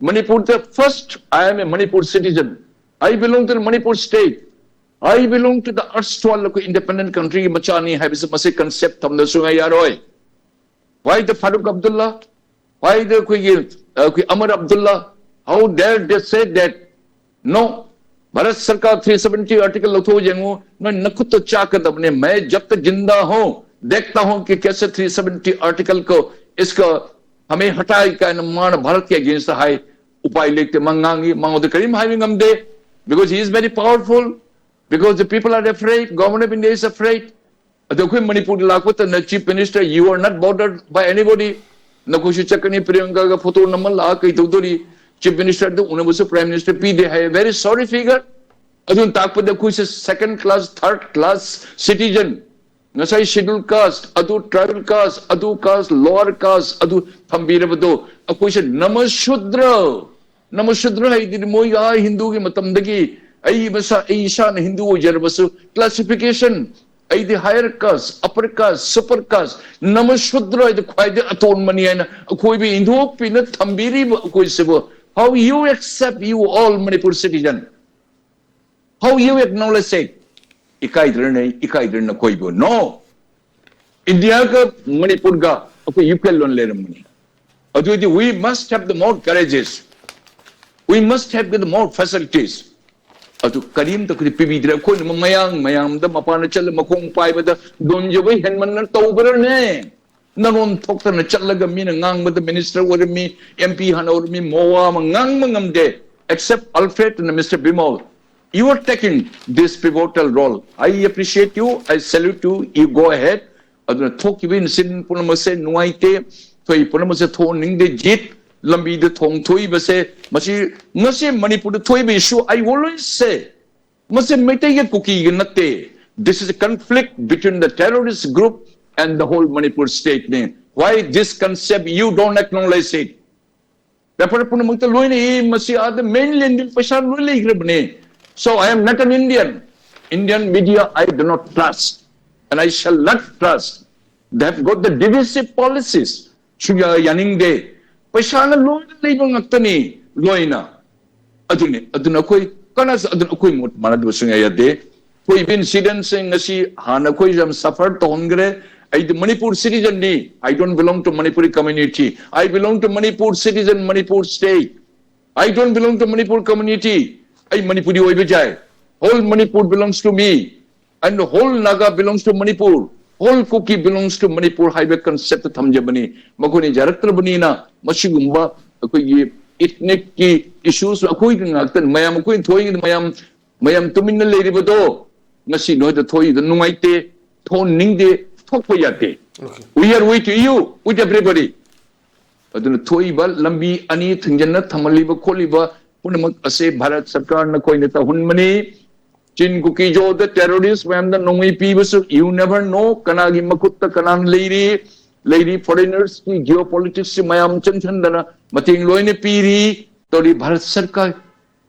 ꯃꯅꯤꯄꯨꯔꯗ first, I am a Manipur citizen. I belong to the Manipur state. I belong to the erstwhile ꯑꯩꯈꯣꯏ independent country ꯒꯤ ꯃꯆꯥꯅꯤ ꯍꯥꯏꯕꯁꯦ ꯃꯁꯤ concept ꯊꯝꯗꯕ ꯁꯨꯡꯌꯥ ꯌꯥꯔꯣꯏ꯫ Why the Farooq Abdullah? Why the ꯑꯩꯈꯣꯏꯒꯤ, ꯑ, ꯑꯩꯈꯣꯏ Amar Abdullah? How dare they say that? No. Bharat ꯁꯔꯀꯥꯔ three seventy article ꯂꯧꯊꯣꯛꯑ ꯌꯦꯡꯉꯨ, ꯅꯣꯏ ꯅꯈꯨꯠꯇ ꯆꯥꯛꯀꯗꯕꯅꯦ꯫ मैं जब तक जिंदा हूं, देखता हूं कि कैसे three seventy article को, इसका हमें हटाए ꯀꯥꯏꯅ ꯃꯥꯅ ꯚꯥꯔꯠꯀꯤ against ꯇ ꯍꯥꯏ꯫ ꯎꯄꯥꯏ ꯂꯩꯇꯦ, ꯃꯥ ꯉꯥꯡꯉꯤ, ꯃꯉꯣꯟꯗ ꯀꯔꯤꯝ ꯍꯥꯏꯕ ꯉꯝꯗꯦ, because he is very powerful, because the people are afraid, government of India is afraid. ꯑꯗꯣ ꯑꯩꯈꯣꯏ ꯃꯅꯤꯄꯨꯔꯗ ꯂꯥꯛꯄ ꯃꯇꯝꯗ chief minister, you are not bothered by anybody. ꯅꯈꯣꯏꯁꯨ ꯆꯠꯀꯅꯤ, ꯄ꯭ꯔꯤꯌꯥꯡꯀꯥꯒ photo ꯅꯝꯃ ꯂꯥꯛꯑ ꯀꯩ ꯇꯧꯗꯣꯔꯤ? Chief minister ꯗ ꯎꯅꯕꯁꯨ prime minister ꯄꯤꯗꯦ ꯍꯥꯏ, very sorry figure. ꯑꯗꯨꯅ ꯇꯥꯛꯄꯗ ꯑꯩꯈꯣꯏꯁꯦ second class, third class citizen. ꯉꯁꯥꯏ schedule caste, ꯑꯗꯨ tribal caste, ꯑꯗꯨ caste, lower caste, ꯑꯗꯨ ꯊꯝꯕꯤꯔꯕꯗꯣ ꯑꯩꯈꯣꯏꯁꯦ ꯅꯃ ꯁꯨꯗ꯭ꯔ, ꯅꯃ ꯁꯨꯗ꯭ꯔ ꯍꯥꯏꯗꯤ ꯃꯣꯏ ꯑꯥ ꯍꯤꯟꯗꯨꯒꯤ ꯃꯇꯝꯗꯒꯤ ꯑꯩ ꯃꯁꯥ, ꯑꯩ ꯏꯁꯥꯅ ꯍꯤꯟꯗꯨ ꯑꯣꯏꯖꯔꯕꯁꯨ classification, ꯑꯩꯗꯤ higher caste, upper caste, super caste, ꯅꯃ ꯁꯨꯗ꯭ꯔ ꯍꯥꯏꯗꯤ ꯈ꯭ꯋꯥꯏꯗꯒꯤ ꯑꯇꯣꯟꯕꯅꯤ ꯍꯥꯏꯅ ꯑꯩꯈꯣꯏꯕꯨ ꯏꯟꯊꯣꯛꯄꯤꯅ ꯊꯝꯕꯤꯔꯤꯕ ꯑꯩꯈꯣꯏꯁꯤꯕꯨ, how you accept you all Manipur citizen? How you acknowledge it? ꯏꯀꯥꯏꯗ꯭ꯔꯅꯦ, ꯏꯀꯥꯏꯗ꯭ꯔ ꯅꯈꯣꯏꯕꯨ? No. ꯏꯟꯗꯤꯌꯥꯒ ꯃꯅꯤꯄꯨꯔꯒ ꯑꯩꯈꯣꯏ equal ꯂꯣꯟ ꯂꯩꯔꯝꯕꯅꯤ꯫ ꯑꯗꯨꯗꯤ we must have the more courageous. We must have the more facilities. ꯑꯗꯨ ꯀꯔꯤꯝꯇ ꯑꯩꯈꯣꯏꯗ ꯄꯤꯕꯤꯗ꯭ꯔꯦ꯫ ꯑꯩꯈꯣꯏꯅ ꯃꯌꯥꯡ ꯃꯌꯥꯝꯗ ꯃꯄꯥꯟꯗ ꯆꯠꯂ ꯃꯈꯣꯡ ꯄꯥꯏꯕꯗ ꯗꯣꯟꯖꯕ ꯍꯦꯟꯃꯟꯅ ꯇꯧꯕ꯭ꯔꯅꯦ? ꯅꯔꯣꯟ ꯊꯣꯛꯇꯅ ꯆꯠꯂꯒ ꯃꯤꯅ ꯉꯥꯡꯕꯗ minister ꯑꯣꯏꯔꯝꯃꯤ, MP ꯍꯥꯟꯅ ꯑꯣꯏꯔꯝꯃꯤ, ꯃꯋꯥ ꯑꯃ ꯉꯥꯡꯕ ꯉꯝꯗꯦ, except Alfred and Mister Bimal. You are taking this pivotal role. I appreciate you. I salute you. You go ahead. ꯑꯗꯨꯅ ꯊꯣꯛꯈꯤꯕ incident ꯄꯨꯝꯅꯃꯛꯁꯦ ꯅꯨꯡꯉꯥꯏꯇꯦ, ꯊꯣꯛꯏ ꯄꯨꯝꯅꯃꯛꯁꯦ ꯊꯣꯛꯍꯟꯅꯤꯡꯗꯦ, ꯖꯤꯠ꯫ ꯂꯝꯕꯤꯗ ꯊꯣꯡ ꯊꯣꯛꯏꯕꯁꯦ, ꯃꯁꯤ ꯉꯁꯤ ꯃꯅꯤꯄꯨꯔꯗ ꯊꯣꯛꯏꯕ issue, I always say, ꯃꯁꯤ ꯃꯩꯇꯩꯒ ꯀꯨꯀꯤꯒ ꯅꯠꯇꯦ. This is a conflict between the terrorist group and the whole Manipur state ꯅꯤ. Why this concept you don't acknowledge it? Paper ꯄꯨꯝꯅꯃꯛꯇ ꯂꯣꯏꯅ ꯏ, ꯃꯁꯤ ꯑꯥꯗ mainland ꯗꯤ ꯄꯩꯁꯥ ꯂꯣꯏ ꯂꯩꯈ꯭ꯔꯕꯅꯦ. So I am not an Indian. Indian media I do not trust and I shall not trust. They have got the divisive policies. ꯁꯨꯡꯌꯥ ꯌꯥꯅꯤꯡꯗꯦ. ꯄꯩꯁꯥꯅ ꯂꯣꯏꯅ ꯂꯩꯕ ꯉꯥꯛꯇꯅꯤ ꯂꯣꯏꯅ. ꯑꯗꯨꯅꯤ, ꯑꯗꯨꯅ ꯑꯩꯈꯣꯏ ꯀꯅꯥꯁꯨ, ꯑꯗꯨꯅ ꯑꯩꯈꯣꯏ ꯃꯣꯠ ꯃꯥꯟꯅꯗꯕ ꯁꯨꯡꯌꯥ ꯌꯥꯗꯦ. ꯊꯣꯛꯏꯕ incident ꯁꯤꯡ ꯉꯁꯤ ꯍꯥꯟꯅ ꯑꯩꯈꯣꯏꯁꯨ ꯌꯥꯝ suffer ꯇꯧꯍꯟꯈ꯭ꯔꯦ. ꯑꯩꯗꯤ ꯃꯅꯤꯄꯨꯔ citizen ꯅꯤ. I don't belong to Manipuri community. I belong to Manipur citizen, Manipur state. I don't belong to Manipur community. ꯑꯩ ꯃꯅꯤꯄꯨꯔꯤ ꯑꯣꯏꯕ ꯌꯥꯏ. Whole Manipur belongs to me. And the whole Naga belongs to Manipur. Whole Kuki belongs to Manipur ꯍꯥꯏꯕ concept ꯊꯝꯖꯕꯅꯤ. ꯃꯈꯣꯏꯅ ꯌꯥꯔꯛꯇ꯭ꯔꯕꯅꯤꯅ ꯃꯁꯤꯒꯨꯝꯕ ꯑꯩꯈꯣꯏꯒꯤ ethnic ꯀꯤ issues ꯑꯩꯈꯣꯏꯒꯤ ꯉꯥꯛꯇꯅꯤ. ꯃꯌꯥꯝ ꯑꯩꯈꯣꯏꯅ ꯊꯣꯛꯏ, ꯃꯌꯥꯝ, ꯃꯌꯥꯝ ꯇꯨꯃꯤꯟꯅ ꯂꯩꯔꯤꯕꯗꯣ ꯉꯁꯤ ꯅꯣꯏꯗ ꯊꯣꯛꯏꯗꯣ ꯅꯨꯡꯉꯥꯏꯇꯦ, ꯊꯣꯛꯍꯟꯅꯤꯡꯗꯦ, ꯊꯣꯛꯄ ꯌꯥꯗꯦ. Okay. We are with you, with everybody. ꯑꯗꯨꯅ ꯊꯣꯛꯏꯕ ꯂꯝꯕꯤ ꯑꯅꯤ ꯊꯤꯡꯖꯤꯟꯅ ꯊꯝꯍꯜꯂꯤꯕ ꯈꯣꯠꯂꯤꯕ ꯄꯨꯝꯅꯃꯛ ꯑꯁꯦ ꯚꯥꯔꯠ ꯁꯔꯀꯥꯔꯅ ꯑꯩꯈꯣꯏꯅ ꯇꯧꯍꯟꯕꯅꯤ. ꯆꯤꯟ ꯀꯨꯀꯤ ꯖꯣꯗ terrorist ꯃꯌꯥꯝꯗ ꯅꯣꯡꯃꯩ ꯄꯤꯕꯁꯨ you never know ꯀꯅꯥꯒꯤ ꯃꯈꯨꯠꯇ ꯀꯅꯥꯅ ꯂꯩꯔꯤ, ꯂꯩꯔꯤ foreigners ꯀꯤ geopolitics ꯁꯤ ꯃꯌꯥꯝ ꯆꯪꯁꯤꯟꯗꯅ ꯃꯇꯦꯡ ꯂꯣꯏꯅ ꯄꯤꯔꯤ ꯇꯧꯔꯤ ꯚꯥꯔꯠ ꯁꯔꯀꯥꯔ.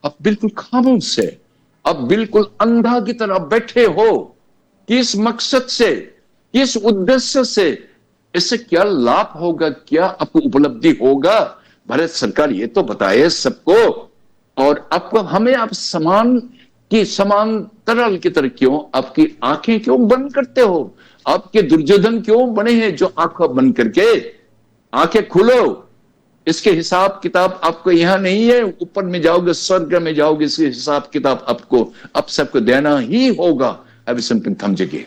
अब बिल्कुल खामोश है, अब बिल्कुल अंधा की तरह बैठे हो. किस मकसद से, किस उद्देश्य से, इससे क्या लाभ होगा, क्या आपको उपलब्धि होगा? भारत सरकार ये तो बताए सबको. और आपको, हमें आप समान की, समान तरल की तरह क्यों, आपकी आंखें क्यों बंद करते हो? आपके दुर्योधन क्यों बने हैं जो आंखें बंद करके, आंखें खोलो. इसके हिसाब किताब आपको यहाँ नहीं है, ऊपर में जाओगे, स्वर्ग में जाओगे, इसके हिसाब किताब आपको, आप सबको देना ही होगा. अभी संपन्न थम जगह.